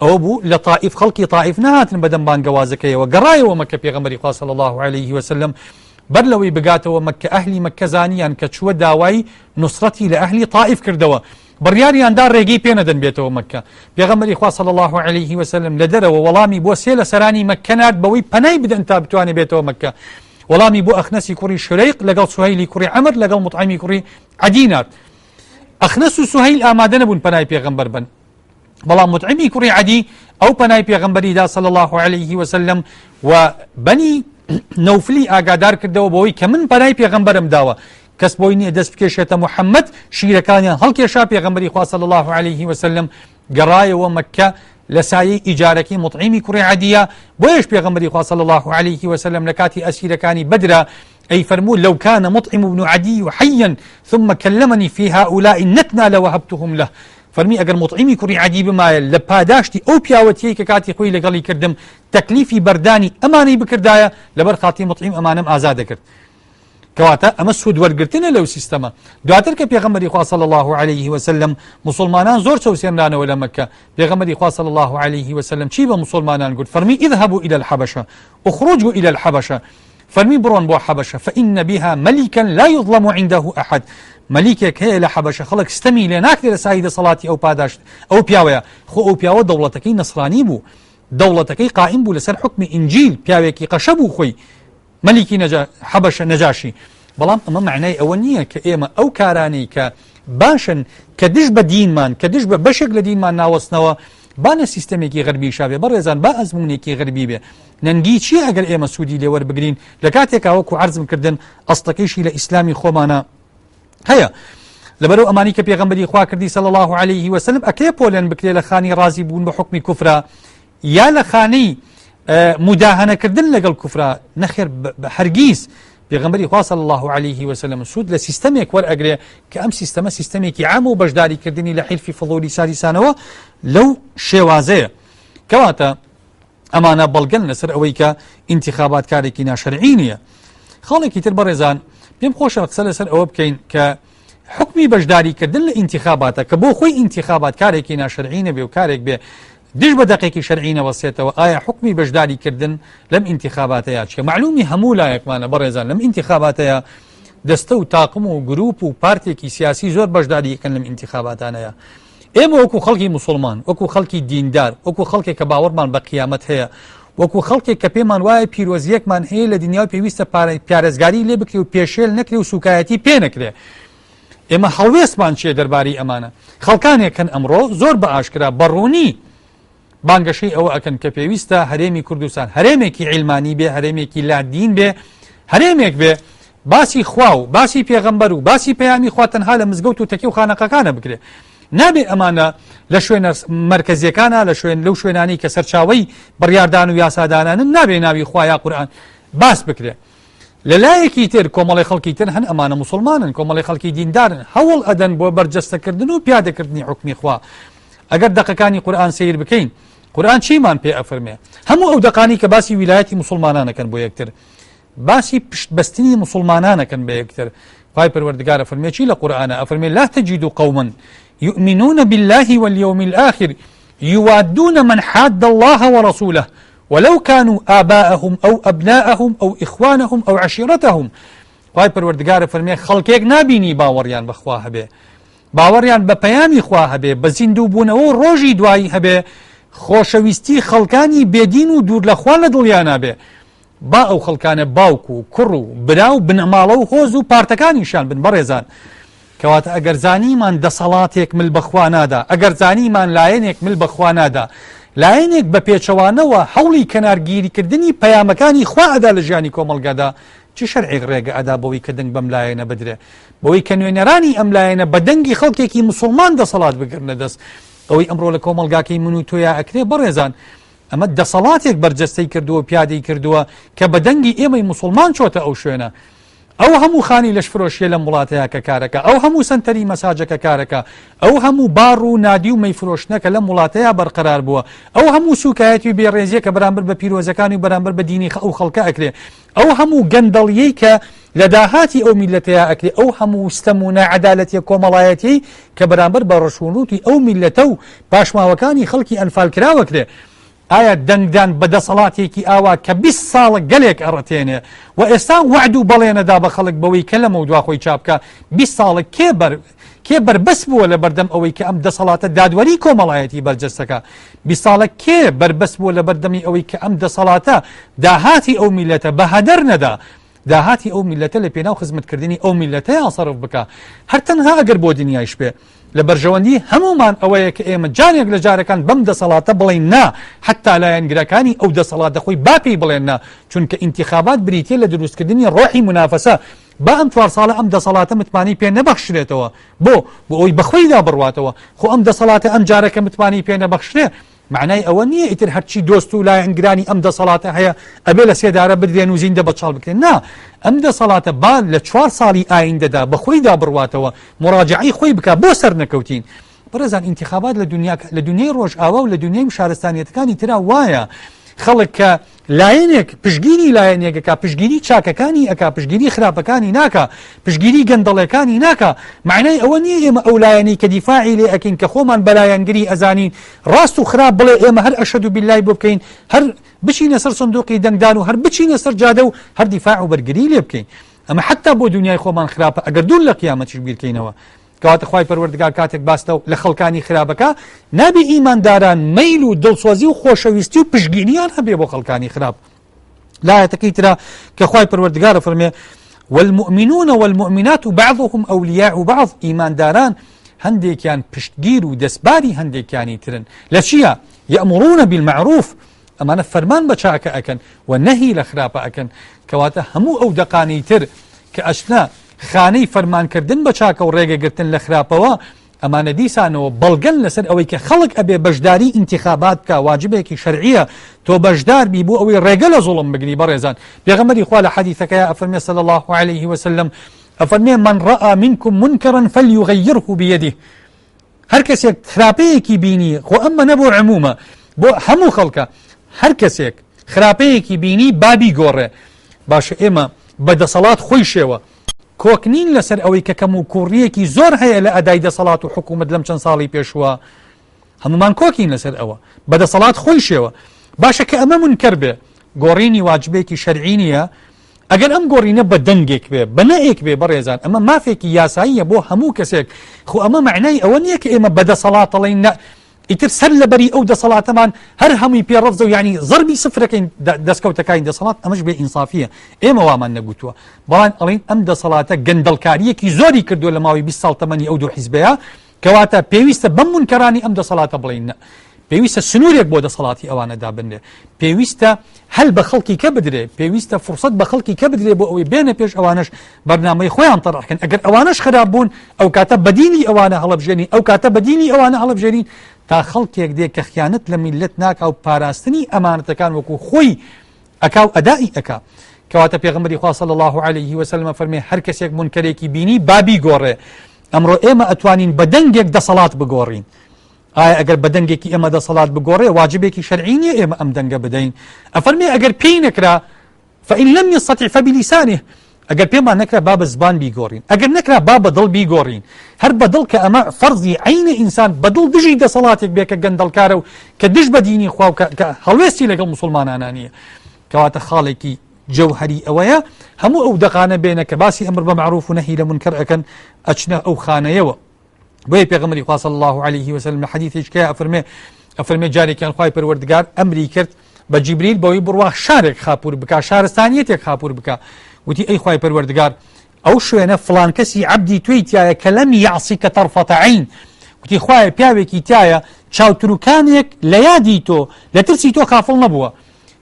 ئەوە بوو لە تائیف خەڵکی تائیف نەهاتن بەدەم بانگەوازەکەیەوە، گەڕایەوە مەککە پێغەمبەری خوا صلی اللە علیه وسلم بەر لەوەی بگاتەوە مەککە ئەهلی مەککە زانیان کە چووە داوای نوسرەتی لە ئەهلی تائیف کردەوە، بڕیاریان دا ڕێگەی پێ نەدەن بێتەوە مەککە. پێغەمبەری خوا صلی اللە علیه وسلم لە دەرەوە وەڵامی بۆ سێ لە سەرانی مەککە نارد بەوەی پەنای بدەن تا بتوانێ بێتەوە مەککە. وەڵامی بۆ ئەخنەسی کوڕی شورەیق لەگەڵ سوهەیلی کوڕی عەمر لەگەڵ موتعیمی کوڕی عەدی نارد. ئەخنەس و سوهەیل ئامادە نەبوون پەنای پێغەمبەر بەن. بەڵام موتعیمی کوڕی عەدی ئەو پەنای پێغەمبەری دا صلی اللە علیه وسلم و بەنی نەوفلی ئاگادار کردەوە بەوەی کە من پەنای پێغەمبەرم داوە کەس بۆی نییە دەست بکێشێتە محەممەد شیرەکانیان هەڵکێشا پێغەمبەری خوا صلی اللە علیه وسلم گەڕایەوە مەککە لە سایەی ئیجارەکەی موتعیمی کوڕی عەدیە، بۆیەش پێغەمبەری خوا صلی اللە علیه وسلم لە کاتی ئەسیرەکانی بەدرا ئەی فەرموو لو کان مطعم بن عدی حیا ثم کلمنی فی هؤلاء النتنا لوهبتهم له فەرمی ئەگەر موتعیمی کوڕی عەدی بمایە لە پاداشتی ئەو پیاوەتیەی کە کاتی خۆی لەگەڵی کردم تەکلیفی بەردانی ئەمانەی بکردایە لەبەر خاتری موتعیم ئەمانەم ئازاد دەکرد. کەواتە ئەمە سوود وەرگرتنە لەو سیستەمە. دواتر کە پێغەمبەری خوا صلی اللە علیه وسلم موسڵمانان زۆر چەوسێنرانەوە لە مەککە، پێغەمبەری خوا صلی اللە علیه وسلم چی بە موسڵمانان گوت؟ فەرمی اذهبوا الی الحبشە اخرجوا الی الحبشە، فەرمی بڕۆن بۆ حەبەشە، فان بها ملکا لا یظلم عنده احد، مەلیکێک هەیە لە حەبەشە خەڵک ستەمی لێ ناکرێ لە سایەی دەسەڵاتی ئەو پاداشت ئەو پیاوەیە، خۆ ئەو پیاوە دەوڵەتەکەی نەسرانی بوو، دەوڵەتەکەی قائیم بوو لەسەر حوکمی ئینجیل، پیاوێکی قەشە بوو خۆی، مەلیکی نەجا حەبەشە نەجاشی بەڵام ئەمە مەعنای ئەوە نییە کە ئێمە ئەو کارانەی کە باشن کە دژ بە دینمان کە دژ بە بەشێک لە دینمان ناوەستنەوە با لە سیستەمێکی غەربی شابێ بەڕێزان با ئەزمونێکی غەربی بێ نەنگی چییە ئەگەر ئێمە سوودی لێوەربگرین لە کاتێکا وەکو عەرزم کردن ئەسڵەکەیشی لە ئیسلامی خۆمانە هەیە لەبەرو ئەمانی کە پێغەمبەری خوا کردی صلی الله علیه وسلم ئەکرێ پۆلێن بکرێ لە خانی ڕازی بوون بە حکمی کوفرا یا لە خانەی مداهەنەکردن لەگەڵ کوفرا نەخێر هەرگیز پێغەمبەری خوا صلی الله علیه وسلم سوود لە سیستەمێک وەرئەگرێ کە ئەم سیستەمە سیستەمێکی عام و بەشداریکردنی لە حیلفی فضولی ساریسانەوە لەو شێوازەیە کەواتە ئەمانە بەڵگەن لەسەر ئەوەی کە ئینتیخابات کارێکی ناشەرعی نییە. خاڵێکی تر بەڕێزان پێم خۆشە قسە لەسەر ئەوە بکەین کە حکمی بەشداریکردن لە ئینتیخاباتە کە بۆ خۆی ئینتیخابات کارێکی ناشەرعی نەبێ و کارێک بێ دژ بە دەقێکی شەرعی نەوەستێتەوە ئایا حکمی بەشداریکردن لەم ئینتیخاباتەیە چیە معلومی هەموو لایەکمانە بەڕێزان لەم ئینتیخاباتەیە دەستە و تاقم و گروپ و پارتێکی سیاسی زۆر بەشداریەکەن لەم ئینتیخاباتانەیە ئێمە وەکو خەڵکی موسوڵمان، وەکو خەڵکی دیندار، وەکو خەڵکێک کە باوەڕمان بە قیامەت هەیە، وەکو خەڵکێک کە پێمان وایە پیرۆزییەکمان هەیە لە دنیا و پێویستە پارێزگاری لێ بکرێ و پێشێل نەکرێ و سوکایەتی پێ نەکرێ. ئێمە هەڵوێستمان چییە دەربارەی ئەمانە؟ خەڵکانێک هەن ئەمڕۆ زۆر بە ئاشکرا، بە ڕوونی بانگەشەی ئەوە ئەکەن کە پێویستە هەرێمی کوردستان هەرێمێکی عیلمانی بێ، هەرێمێکی لادین بێ، هەرێمێک بێ باسی خوا و باسی پێغەمبەر و باسی پەیامی خوا تەنها لە مزگەوت و تەکیە و خانەقاکانە بکرێ. نابێ ئەمانە لە شوێنە مەرکەزیەکانە لە شوێن لەو شوێنانەی کە سەرچاوەی بڕیاردان و یاسادانانن نابێ ناوی خوا یا قورئان باس بکرێ. لە لایەکی تر کۆمەڵی خەڵکی تر هەن ئەمانە موسڵمانن، کۆمەڵی خەڵکی دیندارن، هەوڵ ئەدەن بۆ بەرجەستەکردن و پیادەکردنی حوکمی خوا. ئەگەر دەقەکانی قورئان سەیر بکەین، قورئان چیمان پێ ئەفەرمێ؟ هەموو ئەو دەقانەی کە باسی ویلایەتی موسڵمانان ئەکەن بۆ یەکتر، باسی پشت بەستنی موسڵمانان ئەکەن بە یەکتر. خوای پەروەردگار ئەفەرمێ چی لە قورئانا؟ ئەفەرمێ لا تجد قوما یؤمنون بالله والیوم الآخر یوادون من حاد الله ورسوله ولو كانوا آباءهم أو أبناءهم أو إخوانهم أو عشیرتهم. خوای پەروەردگار ئەفەرمێ خەڵکێک نابینی باوەڕیان بە خوا هەبێ، باوەڕیان بە پەیامی خوا هەبێ، بە زیندووبوونەوە و ڕۆژی دوایی هەبێ، خۆشەویستی خەڵکانی بێدین و دوور لە خوا لە دڵیانا بێ. با ئەو خەڵکانە باوک و کوڕ و برا و بنەماڵە و هۆز و پارتەکانیشیان بن بەڕێزان. کەواتە ئەگەر زانیمان دەسەڵاتێک مل بە خوا نادا، ئەگەر زانیمان لایەنێک مل بە خوا نادا، لایەنێک بە پێچەوانەوە هەوڵی کەنارگیریکردنی پەیامەکانی خوا ئەدا لە ژیانی کۆمەڵگەدا، چ شەرعێک ڕێگە ئەدا بەوەی کە دەنگ بەم لایەنە بدرێ؟ بەوەی کە نوێنەرانی ئەم لایەنە بە دەنگی خەڵکێکی موسوڵمان دەسەڵات بگرنە دەست؟ ئەوەی ئەمڕۆ لە کۆمەڵگاکەی من و تۆیا ئەکرێ بەڕێزان، ئەمە دەسەڵاتێک بەرجەستەی کردووە و پیادەی کردووە کە بە دەنگی ئێمەی موسوڵمان چۆتە ئەو شوێنە. ئەو هەموو خانی لەشفرۆشیە لەم وڵاتەیا کە کارەکا، ئەو هەموو سەنتەری مەساجە کە کارەکا، ئەو هەموو باڕ و نادی و مەیفرۆشتنە کە لەم وڵاتەیا بەرقەرار بووە، ئەو هەموو سوکایەتی و بێڕێزیە کە بەرامبەر بە پیرۆزەکان و بەرامبەر بە دینی ئەو خەڵکە ئەکرێ، ئەو هەموو گەندەڵیەی کە لە داهاتی ئەو میللەتەیا ئەکرێ، ئەو هەموو ستەم و ناعەدالەتیە کۆمەڵایەتیەی کە بەرامبەر بە ڕەشوڕووتی ئەو میللەتە و پاشماوەکانی خەڵکی ئەنفالکراو ئەکرێ. ئایا دەنگدان بە دەسەڵاتێکی ئاوا کە 20 ساڵە گەلێک ئەڕەتێنێ و ئێستا وەعد و بەڵێنەدا بە خەڵک بەوەی کە لەمەودوا خۆی چا بکا، 20 ساڵە کێ بەر کێ بەربەست بووە لە بەردەم ئەوەی کە ئەم دەسەڵاتە دادوەری کۆمەڵایەتی بەرجەستەکا؟ 20 ساڵە کێ بەربەست بووە لە بەردەمی ئەوەی کە ئەم دەسەڵاتە داهاتی ئەو میللەتە بە هەدەر نەدا، داهاتی ئەو میللەتە لە پێناو خزمەتکردنی ئەو میللەتەیا سەرف بکا؟ هەر تەنها ئەگەر بۆ دنیایش بێ لە بەرژەوەندی هەموومان ئەوەیە کە ئێمە جارێک لە جارەکان بەم دەسەڵاتە بڵێین نا، حەتتا لایەنگرەکانی ئەو دەسەڵاتە خۆی با پێی بڵێن نا، چونکە ئینتیخابات بریتیە لە دروستکردنی ڕۆحی مونافەسە، با ئەم چوار ساڵە ئەم دەسەڵاتە متمانەی پێ نەبەخشرێتەوە، بۆ؟ بۆ ئەوەی بە خۆیدا بڕواتەوە، خۆ ئەم دەسەڵاتە ئەم جارە کە متمانەی پێ نەبەخشرێ مەعنای ئەوە نییە ئیتر هەرچی دۆست و لایەنگرانی ئەم دەسەڵاتە هەیە ئەبێ لە سێدارە بدرێن و زیندە بەچاڵ بکرێن، نا، ئەم دەسەڵاتە با لە چوار ساڵی ئایندەدا بە خۆیدا بڕواتەوە، موراجەعەی خۆی بکا، بۆ سەرنەکەوتین؟ بەڕێزان ئینتیخابات لە دنیا لە دنیای ڕۆژئاوا و لە دنیای شارستانیەتەکانی ترا وایە، خەڵک کە لایەنێک پشتگیری لایەنێک ئەکا، پشتگیری چاکەکانی ئەکا، پشتگیری خراپەکانی ناکا، پشتگیری گەندەڵەکانی ناکا، مەعنای ئەوە نییە ئێمە ئەو لایەنەی کە دیفاعی لێ ئەکەین کە خۆمان بە لایەنگری ئەزانین ڕاست و خراپ بڵێ ئێمە هەر ئەشهەدو بیللای بۆ بکەین، هەر بچینە سەر سندوقی دەنگدان و هەر بچینە سەر جادە و هەر دیفاع و بەرگری لێ بکەین. ئەمە حەتتا بۆ دنیای خۆمان خراپە ئەگەر دوور لە قیامەتیش بیرکەینەوە. کەواتە خوای پەروەردگار کاتێک باس لە خەڵکانی خراپەکە نابێ ئیمانداران مەیل و دڵسۆزی و خۆشەویستی و پشتگیریان هەبێ بۆ خەڵکانی خراپ. لایەتەکەی ترا کە خوای پەروەردگار فەرمێ والمؤمنون والمؤمنات بعضهم أولياء بعض، ئیمانداران هەندێکیان پشتگیر و دەستباری هەندێکیانی ترن لە چییە؟ یەئمرون بالمعروف، ئەمانە فەرمان بە چاکە ئەکەن و نەهی لە خراپە ئەکەن. کەواتە هەموو ئەو دەقانەی تر کە ئەچنە خانەی فەرمانکردن بە چاکە و ڕێگەگرتن لە خراپەوە، ئەمانە دیسانەوە بەڵگەن لەسەر ئەوەی کە خەڵک ئەبێ بەشداری ئینتیخابات بکا، واجبێکی شەرعیە تۆ بەشدار بی بۆ ئەوەی ڕێگە لە زوڵم بگری. بەڕێزان پێغەمبەری خوا لە حەدیثەکەیا ئەفەرمێ صلی اللە علیه وسلم ئەفەرمێ من رأى منکم منکرا فلیغیره بیده، هەر کەسێک خراپەیەکی بینی، خۆ ئەمە نە بۆ عمومە، بۆ هەموو خەڵکە، هەر کەسێک خراپەیەکی بینی با بیگۆڕێ. باشە ئێمە بە دەسەڵات خۆیشەوە کۆک نین لەسەر ئەوەی کە کەم و کوڕیەکی زۆر هەیە لە ئەدای دەسەڵات و حکوومەت لەم چەند ساڵی پێشووە، هەمومان کۆکین لەسەر ئەوە بە دەسەڵات خۆیشەوە. باشە کە ئەمە منکەر بێ، گۆڕینی واجبێکی شەرعی نییە؟ ئەگەر ئەم گۆڕینە بە دەنگێک بێ، بە نەئێک بێ، بەڕێزان ئەمە مافێکی یاساییە بۆ هەموو کەسێک. خۆ ئەمە مەعنای ئەوە نییە کە ئێمە بە دەسەڵات ئەڵێین نە، ئیتر سەر لەبەری ئەو دەسەڵاتەمان هەر هەمووی پێ ڕەفزە و یعنی زەربی سفرەکەین دەستکەوتەکانی دەسەڵات. ئەمەش بێ ئینسافیە، ئێمە وامان نەگوتووە، بەڵام ئەڵێین ئەم دەسەڵاتە گەندەڵکارییەکی زۆری کردووە لە ماوەی 20 ساڵ تەمەنی ئەو دوو حیزبەیە، کەواتە پێویستە بەم مونکەرانی ئەم دەسەڵاتە بڵێین نە. پێویستە سنوورێک بۆ دەسەڵاتی ئەوانە دابنرێ، پێویستە هەل بە خەڵکی کە بدرێ، پێویستە فرسەت بە خەڵکی کە بدرێ بۆ ئەوەی بێنە پێش ئەوانەش بەرنامەی خۆیان تەرحکەن. ئەگەر ئەوانەش خراپ بوون ئەو کاتە بەدیلی ئەوانە هەڵبژێنین، ئەو کاتە بەدیلی ئەوانە هەڵبژێنین تا خەڵکێک دێ کە خیانەت لە میللەت ناکا و پاراستنی ئەمانەتەکان وەکو خۆی ئەکا و ئەدائی ئەکا. کەواتە پێغەمبەری خوا صلی اللە علیه وسلم فەرمێ هەر کەسێک مونکەرێکی بینی با بیگۆڕێ. ئەمڕۆ ئێمە ئەتوانین بە دەنگێک دەسەڵات بگۆڕین. ئایا ئەگەر بە دەنگێکی ئێمە دەسەڵات بگۆڕێ واجبێکی شەرعی نییە ئێمە ئەم دەنگە بدەین؟ ئەفەرمێ ئەگەر پێی نەکرا فإن لم يستطع فبلسانه، ئەگەر پێمان نەکرا با بە زبان بیگۆڕین، ئەگەر نەکرا با بە دڵ بیگۆڕین. هەر بە دڵ کە ئەمە فەرزی عەینە ئینسان بە دڵ دژی دەسەڵاتێک بێ کە گەندەڵکارە و کە دژ بە دینی خوا و کە هەڵوێستی لەگەڵ موسڵمانانا نییە. کەواتە خاڵێکی جەوهەری ئەوەیە هەموو ئەو دەقانە بێنە کە باسی ئەمر بە مەعروف و نەهی لە مونکەر ئەکەن ئەچنە ئەو خانەیەوە. بۆیە پێغەمبەری خوا صلی الله علیه وسلم لە حەدیثێکی کە ئەفەرمێ، ئەفەرمێ جارێکیان خوای پەروەردگار ئەمری کرد بە جیبریل بەوەی بڕوا شارێک خاپوور بکا، شارستانیەتێک خاپوور بکا. وتی ئەی خوای پەروەردگار ئەو شوێنە فڵان کەسی عەبدی توێی تیایە کە لەم یەعصیکە طرفة عین، وتی خوایە پیاوێکی تیایە چاوتروکانێک لە یادی تۆ لە ترسی تۆ خافڵ نەبووە.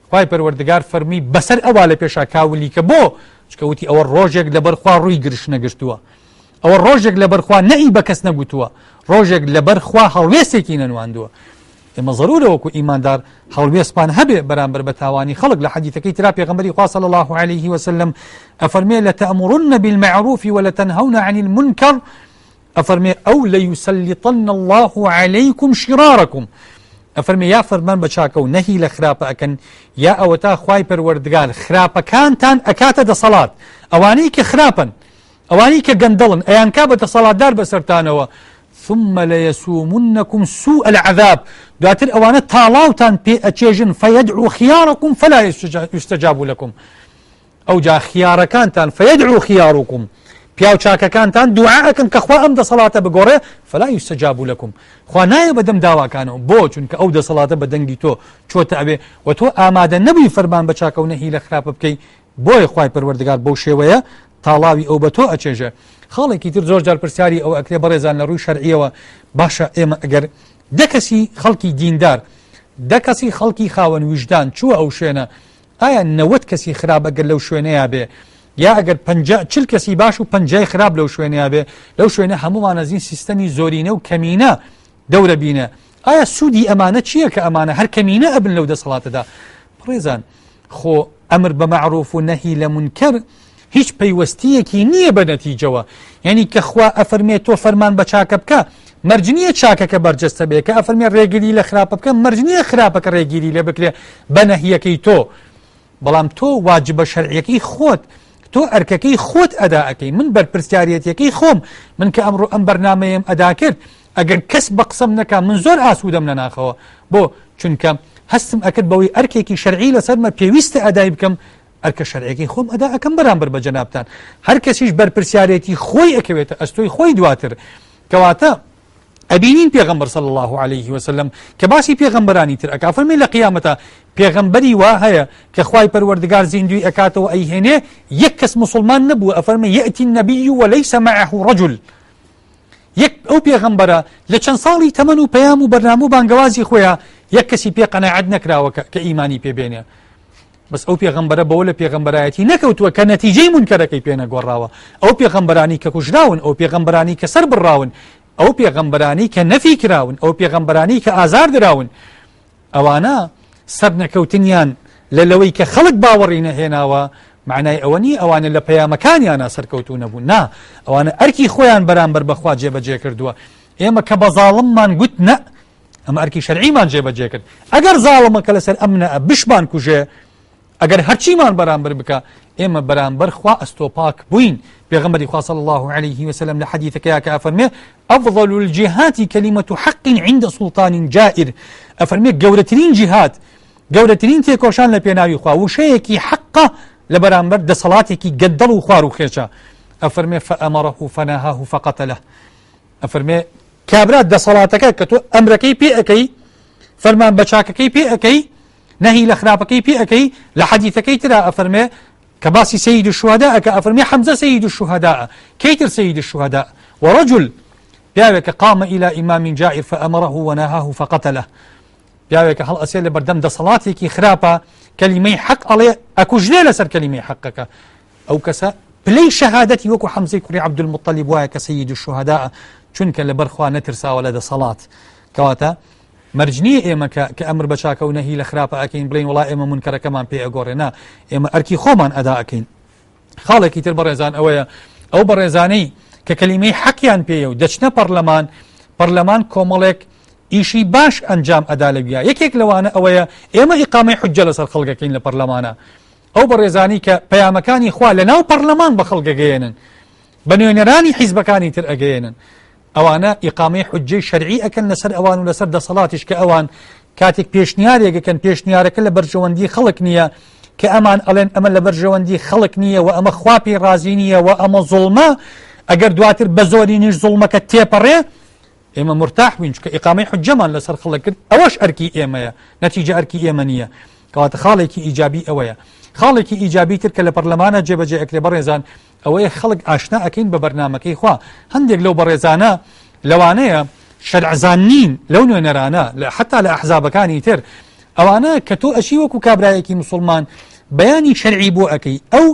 خوای پەروەردگار فەرمووی بەسەر ئەوا لە پێشا کاولی کە بۆ؟ چونکە وتی ئەوە ڕۆژێک لەبەر خوا ڕووی گرژ نەگرتووە. ئەوە ڕۆژێک لەبەر خوا نەئی بە کەس نەگوتووە، ڕۆژێک لەبەر خوا هەڵوێستێکی نەنواندووە. ئێمە زەرورە وەکو ئیماندار هەڵوێستمان هەبێ بەرامبەر بە تاوانی خەڵک. لە حەدیثەکەی ترا پێغەمبەری خوا صلی الله علیه وسلم ئەفەرمێ لتأمرن بالمعروف ولتنهون عن المنکر، ئەفەرمێ ئەو لەیسلطن الله علیکم شرارکم، ئەفەرمێ یا فەرمان بە چاکە و نەهی لە خراپە ئەکەن یا ئەوەتا خوای پەروەردگار خراپەکانتان ئەکاتە دەسەڵات. ئەوانەی کە خراپن، ئەوانەی کە گەندەڵن ئەیانکا بە دەسەڵاتدار بەسەرتانەوە. ثم ليسومنكم سوء العذاب، دواتر ئەوانە تاڵاوتان پێ ئەچێژن. فيدعو خياركم فلا يستجاب لكم، ئەوجا خیارەکانتان فيدعو خياركم پیاو چاکەکانتان دوعا ئەکەن کە خوا ئەم دەسەڵاتە بگۆڕێ، فلا يستجاب لكم، خوا نایە بەدەم داواکانەوە. بۆ؟ چونکە ئەو دەسەڵاتە بە دەنگی تۆ چۆتە ئەوێ و تۆ ئامادە نەبووی فەرمان بە چاکە و نەهی لە خراپە بکەی، بۆیە خوای پەروەردگار بەو شێوەیە تاڵاوی ئەو بە تۆ ئەچێژێ. خاڵێکی تر زۆر جار پرسیاری ئەوە ئەکرێ بەڕێزان لە ڕووی شەرعیەوە، باشە ئێمە ئەگەر دە کەسی خەڵکی دیندار، دە کەسی خەڵکی خاوەن ویژدان چووە ئەو شوێنە، ئایا 90 کەسی خراپ ئەگەر لەو شوێنەیا بێ، یا ئەگەر پەنجا چل کەسی باش و پەنجای خراپ لەو شوێنەیا بێ، لەو شوێنە هەموومان ئەزین سیستەمی زۆرینە و کەمینە دەورە بینە، ئایا سوودی ئەمانە چییە کە ئەمانە هەر کەمینە ئەبن لەو دەسەڵاتەدا؟ بەڕێزان خۆ ئەمر بە مەعروف و نەهی لە مونکەر هیچ پەیوەستیەکی نییە بە نەتیجەوە. یعنی کە خوا ئەفەرمێ تۆ فەرمان بە چاکە بکە، مەرج نییە چاکەکە بەرجەستە بێ. کە ئەفەرمێ ڕێگری لە خراپە بکە، مەرج نییە خراپەکە ڕێگیری لێ بکرێ بە نەهیەکەی تۆ، بەڵام تۆ واجبە شەرعیەکەی خۆت، تۆ ئەرکەکەی خۆت ئەدا ئەکەی. من بەرپرسیارەتیەکەی خۆم، من کە ئەمڕۆ ئەم بەرنامەیەم ئەدا کرد، ئەگەر کەس بە قسەم نەکا من زۆر ئاسوودەم لە ناخەوە. بۆ؟ چونکە هەستم ئەکرد بەوەی ئەرکێکی شەرعی لەسەرمە پێویستە ئەدای بکەم، ئەرکە شەرعیەکەی خۆم ئەدا ئەکەم بەرامبەر بە جەنابتان. هەر کەسیش بەرپرسیارێتی خۆی ئەکەوێتە ئەستۆی خۆی دواتر. کەواتە ئەبینین پێغەمبەر صلی الله علیه وسلم کە باسی پێغەمبەرانی تر ئەکا فەرمی لە قیامەتە پێغەمبەری وا هەیە کە خوای پەروەردگار زیندوی ئەکاتەوە ئەیهێنێ، یەک کەس مسلمان نەبووە، ئەفەرمێ یەئتی النبی ولەیس معه رجل. یەک ئەو پێغەمبەرە لە چەند ساڵی تەمەن و پەیام و بەرنامە و بانگەوازی خۆیان یەک کەسی پێ قەناعەت نەکراوە کە ئیمانی پێ بێنێ. بەس ئەو پێغەمبەرە بەوە لە پێغەمبەرایەتی نەکەوتووە کە نەتیجەی مونکەرەکەی پێ نەگۆڕاوە. ئەو پێغەمبەرانی کە کوژراون، ئەو پێغەمبەرانی کە سەر بڕاون، ئەو پێغەمبەرانی کە نەفی کراون، ئەو پێغەمبەرانی کە ئازار دراون، ئەوانە سەر نەکەوتنیان لە لەوەی کە خەڵک باوەڕی نەهێناوە معنای ئەوە نییە ئەوانە لە پەیامەکانیانە سەرکەوتوو نەبوون. نا، ئەوانە ئەرکی خۆیان بەرامبەر بەخوا جێبەجێ کردووە. ئێمە کە بە زاڵممان گوت نە، ئەمە ئەرکی شەرعیمان جێبەجێ کرد. ئەگەر زاڵمەکە لەسەر ئەم نە بشمان کوژێ، ئەگەر هەرچیمان بەرامبەر بکە، ئێمە بەرامبەر خوا ئەستۆپاک بووین. پێغەمبەری خوا صلی الله علیه وسلم لە حەدیثەکەیا کە ئەفەرمێ ئەفضل الجهاد کلمة حق عند سلطان جائر، ئەفەرمێ گەورەترین جیهاد، گەورەترین تێکۆشان لە پێناوی خوا وشەیەکی حەقە لە بەرامبەر دەسەڵاتێکی گەندەڵ و خوار و خێچە. ئەفەرمێ فأمره فنهاه فقتله. ئەفەرمێ کابرا دەسەڵاتەکە کە تۆ ئەمرەکەی پێ ئەکەی، فەرمان بە چاکەکەی پێ ئەکەی، نەهی لە خراپەکەی پێ ئەکەی. لە حەدیثەکەی ترا ئەفەرمێ کە باسی سەید الشهداء کە ئەفەرمێ حەمزە سەید الشهداء، کەیتر سەید الشهداء ورجل پیاوێکە قام إلى إمام جائر فأمره ونهاه فقتله. پیاوێکە هەڵ ئەسێ لە بەردەم دەسەڵاتێکی خراپە کەلیمەی حەق ئەڵێ ئەکوژرێ لەسەر کەلیمەی حەقەکە. ئەو کەسە پلەی شەهادەتی وەکو حەمزەی کوڕی عەبدولموتەلیب وایە کە سەید الشهداء، چونکە لەبەر خوا نەترساوە لە دەسەڵات. کەواتە مەرج نییە ئێمە کە ئەمر بە چاکە و نەهی لە خراپە ئەکەین بڵێین وڵا ئێمە مونکەرەکەمان پێ ئەگۆڕێ. نا، ئێمە ئەرکی خۆمان ئەدا ئەکەین. خاڵێکی تر بەڕێزان ئەوەیە ئەو بەڕێزانەی کە کەلیمەی حەقیان پێیە و دەچنە پەرلەمان، پەرلەمان کۆمەڵێک ئیشی باش ئەنجام ئەدا لەویا. یەکێک لەوانە ئەوەیە ئێمە ئیقامەی حجە لەسەر خەڵکەکەین لە پەرلەمانە. ئەو بەڕێزانی کە پەیامەکانی خوا لە ناو پەرلەمان بە خەڵک ئەگەیەنن، بە نوێنەرانی حیزبەکانی تر ئەگەیەنن، ئەوانە ئیقامەی حجەی شەرعی ئەکەن لەسەر ئەوان و لەسەر دەسەڵاتیش کە ئەوان کاتێک پێشنیارێک ئەکەن پێشنیارەکە لە بەرژەوەندی خەڵک نییە، کە ئەمان ئەڵێن ئەمە لە بەرژەوەندی خەڵک نییە و ئەمە خوا پێی ڕازی نییە و ئەمە زوڵمە، ئەگەر دواتر بە زۆرینیش زوڵمەکە تێپەڕێ ئێمە مرتاح بووین، چونکە ئیقامەی حجەمان لەسەر خەڵک کرد. ئەوەش ئەرکی ئێمەیە، نەتیجە ئەرکی ئێمە نییە. کەواتە خاڵێکی ئیجابی ئەوەیە. خاڵێکی ئیجابی تر کە لە پەرلەمانە جێبەجێ ئەکرێ بەڕێزان ئەوەیە خەڵک ئاشنا ئەکەین بە بەرنامەکەی خوا. هەندێک لەو بەڕێزانە لەوانەیە شەرعزان نین لەو نوێنەرانە حتا لە ئەحزابەکانی تر، ئەوانە کە تۆ ئەچی وەکو کابرایەکی مسوڵمان بەیانی شەرعی بۆ ئەکەی، ئەو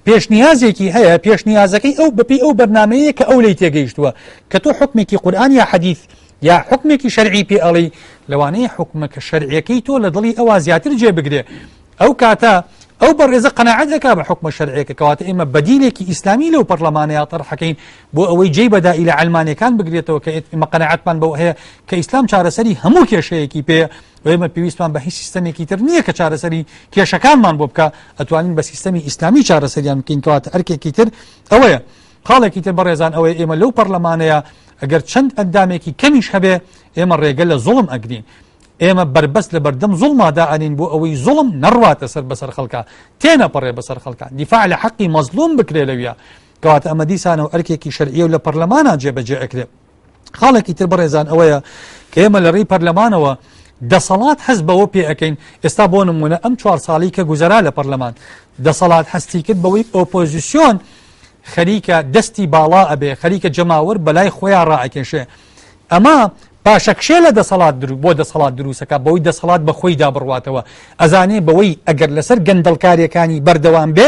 پێشنیازێکی هەیە، پێشنیازەکەی ئەو بەپێی ئەو بەرنامەیە کە ئەو لێی تێگەیشتووە، کە تۆ حوکمێکی قورئان یا حەدیث یا حوکمێکی شەرعی پێ ئەڵێی، لەوانەیە حوکمەکە شەرعیەکەی تۆ لە دڵی ئەوا زیاتر جێ بگرێ. ئەو کاتە ئەو بەڕێزە قەناعەت ئەکا بە حوکمە شەرعیەکە. کەواتە ئێمە بەدیلێکی ئیسلامی لەو پەرلەمانەیە تەرحەکەین بۆ ئەوەی جێی بەدائیلە عەلمانیەکان بگرێتەوە، کە ئێمە قەناعەتمان بەوە هەیە کە ئیسلام چارەسەری هەموو کێشەیەکی پێیە و ئێمە پێویستمان بە هیچ سیستەمێکی تر نییە کە چارەسەری کێشەکانمان بۆ بکا، ئەتوانین بە سیستەمی ئیسلامی چارەسەریان بکەین. کەواتە ئەرکێکی تر ئەوەیە. خاڵێکی تر بەڕێزان ئەوەیە ئێمە لەو پەرلەمانەیە ئەگەر چەند ئەندامێکی کەمیش هەبێ ئێمە ڕێگە لە زوڵم ئەگرین، ئێمە بەربەست لە بەردەم زوڵما دائەنین بۆ ئەوەی زوڵم نەڕواتە سەر بەسەر خەڵکا، تێنەپەڕێ بەسەر خەڵکا، دیفاع لە حەقی مەزلوم بکرێ لەویا. کەواتە ئەمە دیسانەوە ئەرکێکی شەرعیە و لە پەرلەمانا جێبەجێ ئەکرێ. خاڵێکی تر بەڕێزان ئەوەیە کە ئێمە لە ڕێی پەرلەمانەوە دەسەڵات هەست بەوە پێ ئەکەین. ئێستا بۆ نمونە ئەم 4 ساڵی کە گوزەرا لە پەرلەمان دەسەڵات هەستی کرد بەوەی ئۆپۆزیسیۆن خەریکە دەستی باڵا ئەبێ، خەریکە جەماوەر بەلای خۆیان ڕائەکێشێ. ئەمە پاشەکشێ لە دەسەڵات بۆ دەسەڵات دروستەکە بەوەی دەسەڵات بە خۆیدا بڕواتەوە، ئەزانێ بەوەی ئەگەر لەسەر گەندەڵکاریەکانی بەردەوام بێ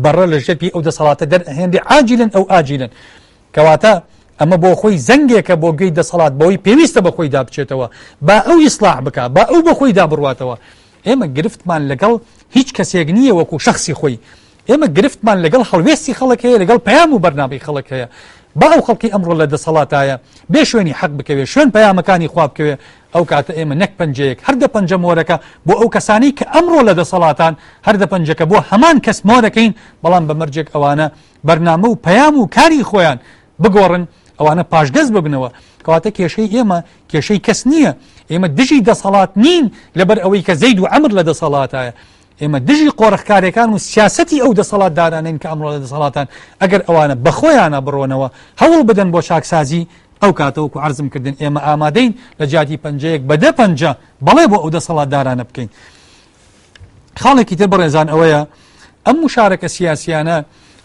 بەڕە لە ژێر پێی ئەو دەسەڵاتە دەرئەهێنرێ عاجلن ئەو ئاجلن. کەواتە ئەمە بۆ خۆی زەنگێکە بۆ گوێی دەسەڵات بەوەی پێویستە بە خۆیدا بچێتەوە، با ئەو ئیسلاح بکا، با ئەو بە خۆیدا بڕواتەوە. ئێمە گرفتمان لەگەڵ هیچ کەسێک نییە وەکو شەخسی خۆی، ئێمە گرفتمان لەگەڵ هەڵوێستی خەڵک هەیە، لەگەڵ پەیام و بەرنامەی خەڵک هەیە. با ئەو خەڵکی ئەمڕۆ لە دەسەڵاتایە بێ شوێنی حەق بکەوێ، شوێن پەیامەکانی خوا بکەوێ، ئەو کاتە ئێمە نەک پەنجەیەک هەر دە پەنجە مۆرەکە بۆ ئەو کەسانەی کە ئەمڕۆ لە دەسەڵاتان، هەر دە پەنجەکە بۆ هەمان کەس مۆرەکەین، بەڵام بە مەرجێک ئەوانە بەرنامە و پەیام و کاری خۆیان بگۆڕن، ئەوانە پاشگەز ببنەوە. کەواتە کێشەی ئێمە کێشەی کەس نییە، ئێمە دژی دەسەڵات نین لەبەر ئەوەی کە زەید و عەمر لە دەسەڵاتایە، ئێمە دژی قۆرخکارەکان و سیاسەتی ئەو دەسەڵاتدارانەین کە ئەمڕۆ لە دەسەڵاتان. ئەگەر ئەوانە بەخۆیانە بڕۆنەوە هەوڵ بدەن بۆ چاکسازی، ئەو کاتە وەکو عەرزم کردن ئێمە ئامادەین لە جیاتی پەنجەیەک بە دە پەنجە بەڵێ بۆ ئەو دەسەڵاتدارانە بکەین. خاڵێکی تر بەڕێزان ئەوەیە ئەم مشارەکە سیاسیانە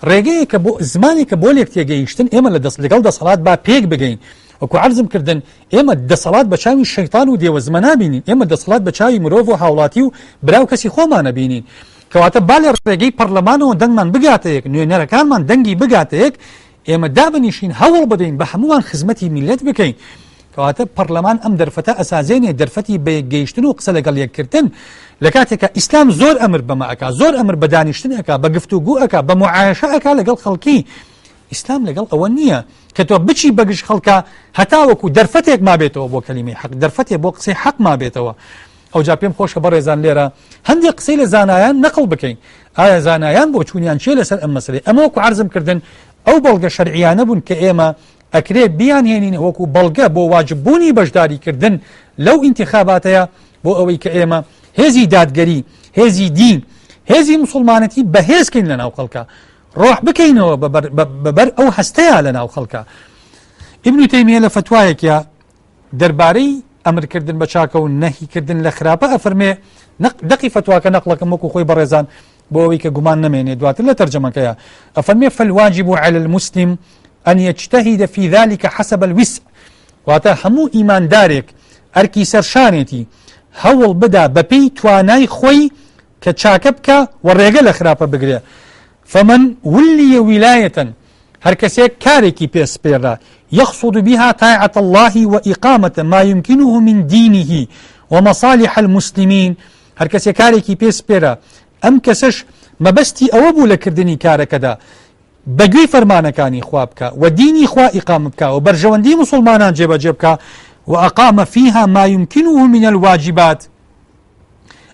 ڕێگەیەکە بۆ زمانێکە بۆ لێک تێگەیشتن. ئێمە لە دەست لەگەڵ دەسەڵات با پێک بگەین. وەکو عەرزم کردن ئێمە دەسەڵات بە چاوی شەیتان و دێوەزمە نابینین، ئێمە دەسەڵات بە چاوی مرۆڤ و هاوڵاتی و برا و کەسی خۆمانە بینین. کەواتە با لە ڕێگەی پەرلەمانەوە دەنگمان بگاتە یەک، نوێنەرەکانمان دەنگی بگاتە یەک، ئێمە دابنیشین هەوڵ بدەین بە هەمووان خزمەتی میللەت بکەین. کەواتە پەرلەمان ئەم دەرفەتە ئەسازێنێ، دەرفەتی بەیەکگەیشتن و قسە لەگەڵ یەککردن. لە کاتێکا ئیسلام زۆر ئەمر بەمە ئەکا، زۆر ئەمر بە دانیشتن ئەکا، بە گفتوگو ئەکا، بە معایشە ئەکا لەگەڵ خەڵکی. ئیسلام لەگەڵ ئەوە نییە کە تۆ بچی بەگژ خەڵکا هەتاوەکو دەرفەتێک مابێتەوە بۆ کەلیمەی حەق، دەرفەتێک بۆ قسەی حەق مابێتەوە. ئەوجا پێم خۆشە بەڕێزان لێرە هەندێک قسەی لە زانایان نەقڵ بکەین. ئایا زانایان بۆچوونیان چییە لەسەر ئەم مەسەلەی؟ ئەمە وەکو عەرزم کردن ئەو بەڵگە شەرعیانە بوون کە ئێمە ئەکرێ بیانهێنین وەکو بەڵگە بۆ واجببوونی بەشداریکردن لەو ئینتخاباتەیە، بۆ ئەوەی کە ئێمە هێزی دادگەری، هێزی دین، هێزی مسوڵمانەتی بەهێزکەین لەناو خەڵکا، ڕۆح بکەینەوە بەبەر ئەو هەستەیە لەناو خەڵکا. ئیبن تەیمیە لە فەتوایەکیا دەربارەی ئەمرکردن بە چاکە و نەهیکردن لە خراپە ئەفەرمێ، دەقی فەتواکە نەقڵەکەم وەکو خۆی بەڕێزان بۆ ئەوەی کە گومان نەمێنێ دواتر لە تەرجەمەکەیە ئەفەرمێ فالواجب على المسلم أن يجتهد في ذلك حسب الوسع، واتە هەموو ئیماندارێک ئەرکی سەرشانێتی هەوڵ بدا بەپێی توانای خۆی کە چاکە بکا و ڕێگە لە خراپە بگرێ. فمن ولی ولاية هەر کەسێک کارێکی پێ سپێرا يقصد بها طاعة الله وإقامة ما يمكنه من دينه ومصالح المسلمين، هەر کەسێک کارێکی پێ سپێرا ئەم کەسەش مەبەستی ئەوە بوو لە کردنی کارەکەدا بەگوێی فەرمانەکانی خوا بکا و دینی خوا ئیقامە بکا و بەرژەوەندی مسوڵمانان جێبەجێ بکا وأقام فيها ما يمكنه من الواجبات،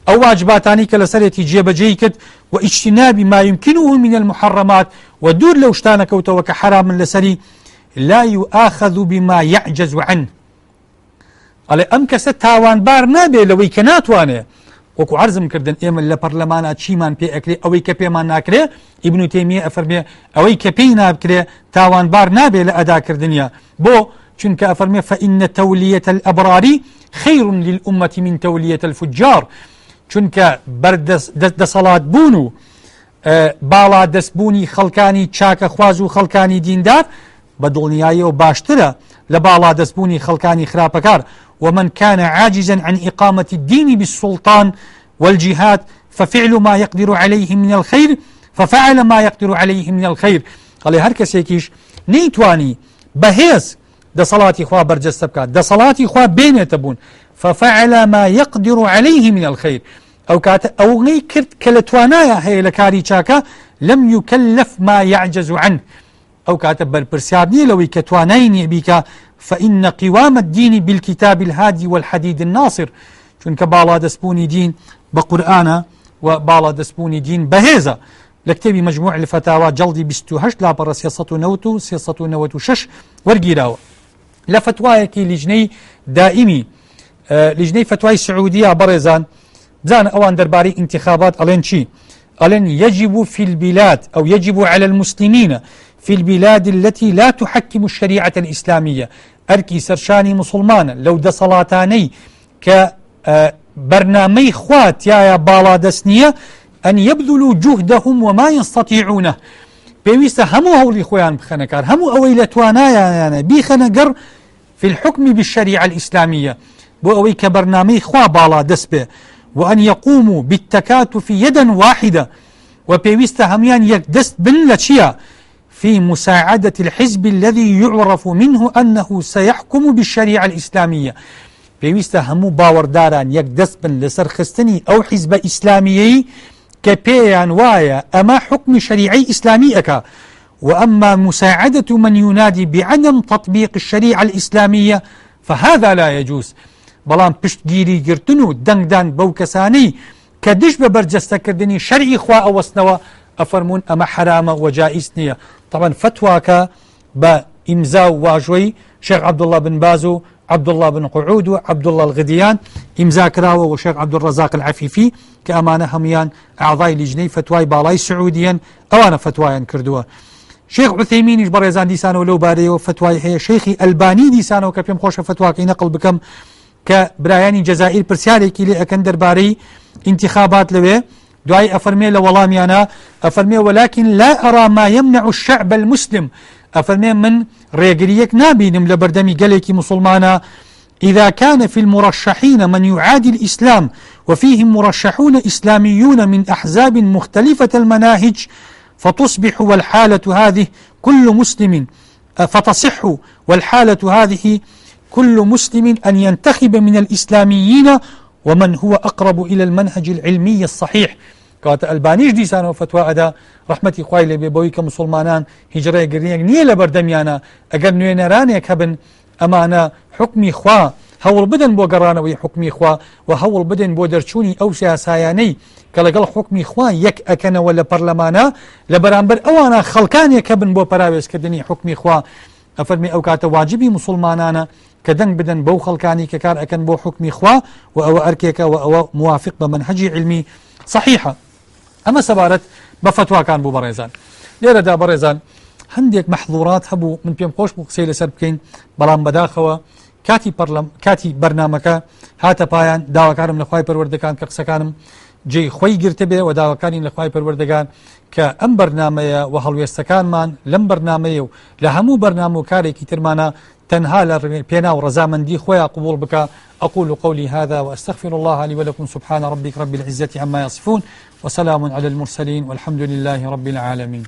ئەو واجباتانەی کە لەسەرێتی جێبەجێی کرد، و اجتناب ما يمكنه من المحرمات، و دوور لەو شتانە کەوتەوە کە حەرامن لەسەری، لا يؤاخذ بما يعجز عنه، ئەڵێ ئەم کەسە تاوانبار نابێ لەوەی کە ناتوانێ. وەکو عەرزم کردن ئێمە لە پەرلەمانە چیمان پێ ئەکرێ، ئەوەی کە پێمان ناکرێ، ئیبن تەیمیە ئەفەرمێ ئەوەی کە پێی ناکرێ تاوانبار نابێ لە ئەداکردنیە. بۆ؟ چونکە ئەفەرمێ فإن تولیة الأبرار خير للأمة من تولیة الفجار. چونکە بەردەست دەسەڵات بوون و باڵادەستبوونی خەڵکانی چاکەخواز و خەڵکانی دیندار بە دڵنیاییەوە باشترە لە باڵادەستبوونی خەڵکانی خراپەکار، ومن کان عاجزا عن اقامە الدین بالسلطان والجهاد ففعل ما یقدر علیه من الخیر ففعل ما یقدر علیه من الخیر ئەڵێ هەر کەسێکیش نەیتوانی بەهێز دەسەڵاتی خوا بەرجەستە بکات دەسەڵاتی خوا بێنێتە بوون ففعل ما يقدر عليه من الخير ئەو کاتە ئەوەی کرد کە لە توانایە هەیە لە کاری چاکە لم يكلف ما يعجز عنه ئەو کاتە بەرپرسیار نییە لەوەی کە توانای نییە بیکا فإن قوام الدین بالکتاب الهادی والحدید الناصر چونکە باڵادەستبوونی دین بە قورئانە و باڵادەستبوونی دین بەهێزە لە کتێبی مجموع الفتاوى جەڵدی 28 لاپەڕە 390 و 396 وەرگیراوە لە فتوایەکی لیژنەی دائیمی لیژنەی فتوای سعودیە بەڕێزان بزانە ئەوان دەربارەی ئینتخابات ئەڵێن چی ئەڵێن يجب في البلاد أو يجب على المسلمين في البلاد التي لا تحكم الشريعة الإسلامية ئەرکی سەرشانی مسلمانە لەو دەسەڵاتانەی کە بەرنامەی خوا تایە باڵادەست نییە أن يبذلوا جهدهم وما يستطيعونه پێویستە هەموو هەوڵی خۆیان بخەنە کار هەموو ئەوەی لە توانایانە بیخەنە گەڕ في الحكم بالشريعة الإسلامية بۆ ئەوەی کە بەرنامەی خوا باڵا دەست بێ وأن يقوموا بالتكاتف يدا واحدة و پێویستە هەموان یەک دەست بن لە چییە في مساعدة الحزب الذي يعرف منه أنه سيحكم بالشريعة الإسلامية پێویستە هەموو باوەڕداران یەک دەست بن لەسەر خستنی ئەو حیزبە ئیسلامیەی کە پێیان وایە ئەمە حوکمی شەریعەی ئیسلامی ئەکا وأما مساعدة من ينادي بعدم تطبيق الشريعة الإسلامية فهذا لا يجوز بەڵام پشتگیری گرتن و دەنگدان بەو کەسانەی کە دژ بە بەرجەستەکردنی شەرعی خوا ئەوەستنەوە ئەفەرموون ئەمە حەرامە و جائیز نییە طبعا فەتواکە بە ئیمزا و واژۆی شێخ عەبدوڵڵا بن باز و عەبدوڵڵا بن قعود و عەبدوڵڵا الغدیان ئیمزا کراوە و شێخ عەبدولڕەزاق العەفیفی کە ئەمانە هەمویان ئەعضای لیژنەی فەتوای باڵای سعودیەن ئەوانە فەتوایان کردووە. شێخ عوثەیمینیش بەڕێزان دیسانەوە لەو بارەیەوە فەتوای هەیە شێخی ئەلبانی دیسانەوە کە پێم خۆشە فەتواکەی نەقڵ بکەم کە برایانی جەزائیر پرسیارێکی لێ ئەکەن دەربارەی ئینتخابات لەوێ دوای ئەفەرمێ لە وەڵامیانە ئەفەرمێ ولكن لا أرى ما يمنع الشعب المسلم ئەفەرمێ من ڕێگریەک نابینم لە بەردەمی گەلێکی مسلمانە إذا كان في المرشحين من يعادي الإسلام وفيهم مرشحون إسلاميون من أحزاب مختلفة المناهج فتصبح والحالة هذه كل مسلم فتصح والحالة هذه كل مسلم أن ينتخب من الإسلاميين ومن هو أقرب إلى المنهج العلمي الصحيح کەواتە ئەلبانیش دیسانەوە فەتوا ئەدا ڕەحمەتی خوای لێ بێ بەوەی کە موسڵمانان هیچ ڕێگریەک نییە لە بەردەمیانە ئەگەر نوێنەرانێک هەبن ئەمانە حوکمی خوا هەوڵ بدەن بۆ گەڕانەوەی حوکمی خوا و هەوڵ بدەن بۆ دەرچوونی ئەو یاسایانەی کە لەگەڵ حوکمی خوا یەک ئەکەنەوە لە پەرلەمانە لە بەرامبەر ئەوانە خەڵکانێک هەبن بۆ پەراوێزکردنی حوکمی خوا ئەفەرمی ئەو کاتە واجبی موسڵمانانە کە دەنگ بدەن بەو خەڵکانی کە کار ئەکەن بۆ حوکمی خوا و ئەوە ئەرکێکە و ئەوە موافق بە مەنهەجی عیلمی صحیحە. ئەمە سەبارەت بە فەتواکان بوو بەڕێزان. لێرەدا بەڕێزان هەندێک مەحظورات هەبوو من پێم خۆش بوو قسەی لەسەر بکەین بەڵام بەداخەوە کاتی پەرلەم کاتی بەرنمەکە هاتە پایان داواکارم لە خوای پەروەردگار کە قسەکانم جێی خۆی گرتبێ و داواکانی لە خوای پەروەردگار کە ئەم بەرنمەیە و هەڵوێستەکانمان لەم بەرنمەیە و لە هەموو بەرنامە و کارێکی ترمانە تەنها لە پێناو ڕەزامەندی خۆیا قبوڵ بکا أقول قولي هذا وأستغفر الله لي ولكم سبحان ربك رب العزة عما يصفون وسلام على المرسلين والحمد لله رب العالمين.